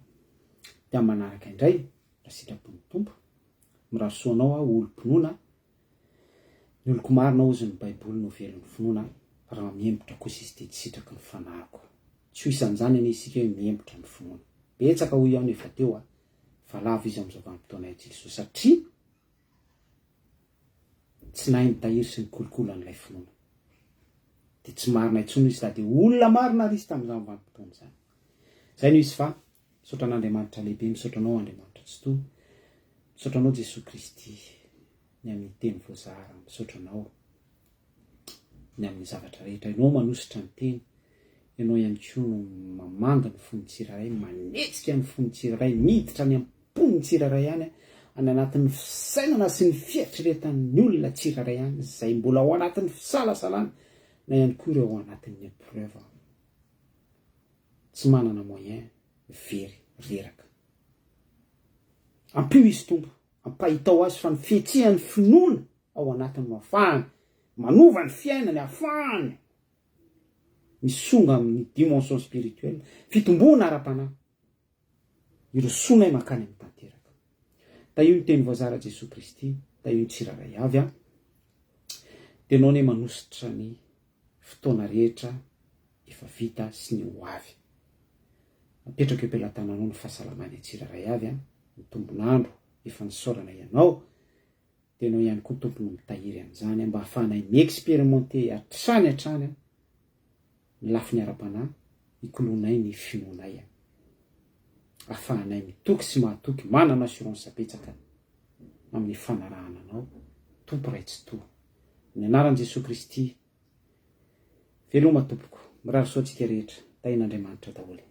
[SPEAKER 2] dia amin'ny manaraka indray raha sitrapon'ny Tompo. Mirary soa anao aho olom-pinoana Ny oloko marina hozy ny baiboly no velon'ny finoana raha mihemotra kosa izy dia tsy sitraky ny fanahiko. Tsy ho isan'izany anie isika hoe mihemotra ny finoana. Betsaka hoy aho no efa teo a! Fa lavo izy amin'izao vanim-potoana antsika izao satria tsy nahay nitahiry sy nikolokolo an'ilay finoana. Dia tsy marina intsony izy na dia olona marina ary izy tamin'izany vanim-potoana izany. Izay no izy fa misaotra an'Andriamanitra lehibe, misaotra anao Andriamanitra Tsitoha, misaotra anao Jesoa Kristy. ny amin'ny teny voazara, misaotra anao ny amin'ny zavatra rehetra, ianao manositra ny teny, ianao ihany koa no mamangy ny fon'ny tsirairay, manetsika ny fon'ny tsirairay, miditra any am-pon'ny tsirairay any, any anatin'ny fisainana sy ny fieritreretan'ny olona tsirairay any, izay mbola ao anatin'ny fisalasalana, na ihany koa ireo ao anatin'ny épreuve, tsy manana moyen, very, reraka. Ampio izy Tompo. Ampahitao azy fa ny fihetsehan'ny finoana ao anatiny no afahany manova ny fiainany, afahany misonga amin'ny dimension spirituelle, fitomboana ara-panahy, hirosoanay mankany amin'ny tanteraka. Tahio ny teny voazara Jesoa Kristy, tahio ny tsirairay avy an. Dia Ianao anie manositra ny fotoana rehetra efa vita sy ny ho avy. Apetrako eo am-pelatananao ny fahasalamany tsirairay avy an. ny tombon'andro efa nisaorana ianao dia ianao ihany koa Tompo no mitahiry an'izany mba hahafahanay mi-experimenter hatrany hatrany ny lafiny ara-panahy hikoloanay ny finoanay ahafahanay mitoky sy mahatoky manana assurance betsaka amin'ny fanarahana anao Tompo Ray Tsitoha. Amin'ny anaran'i Jesoa Kristy. Veloma tompoko. Mirary soa antsika rehetra. Tahin'Andriamanitra daholo.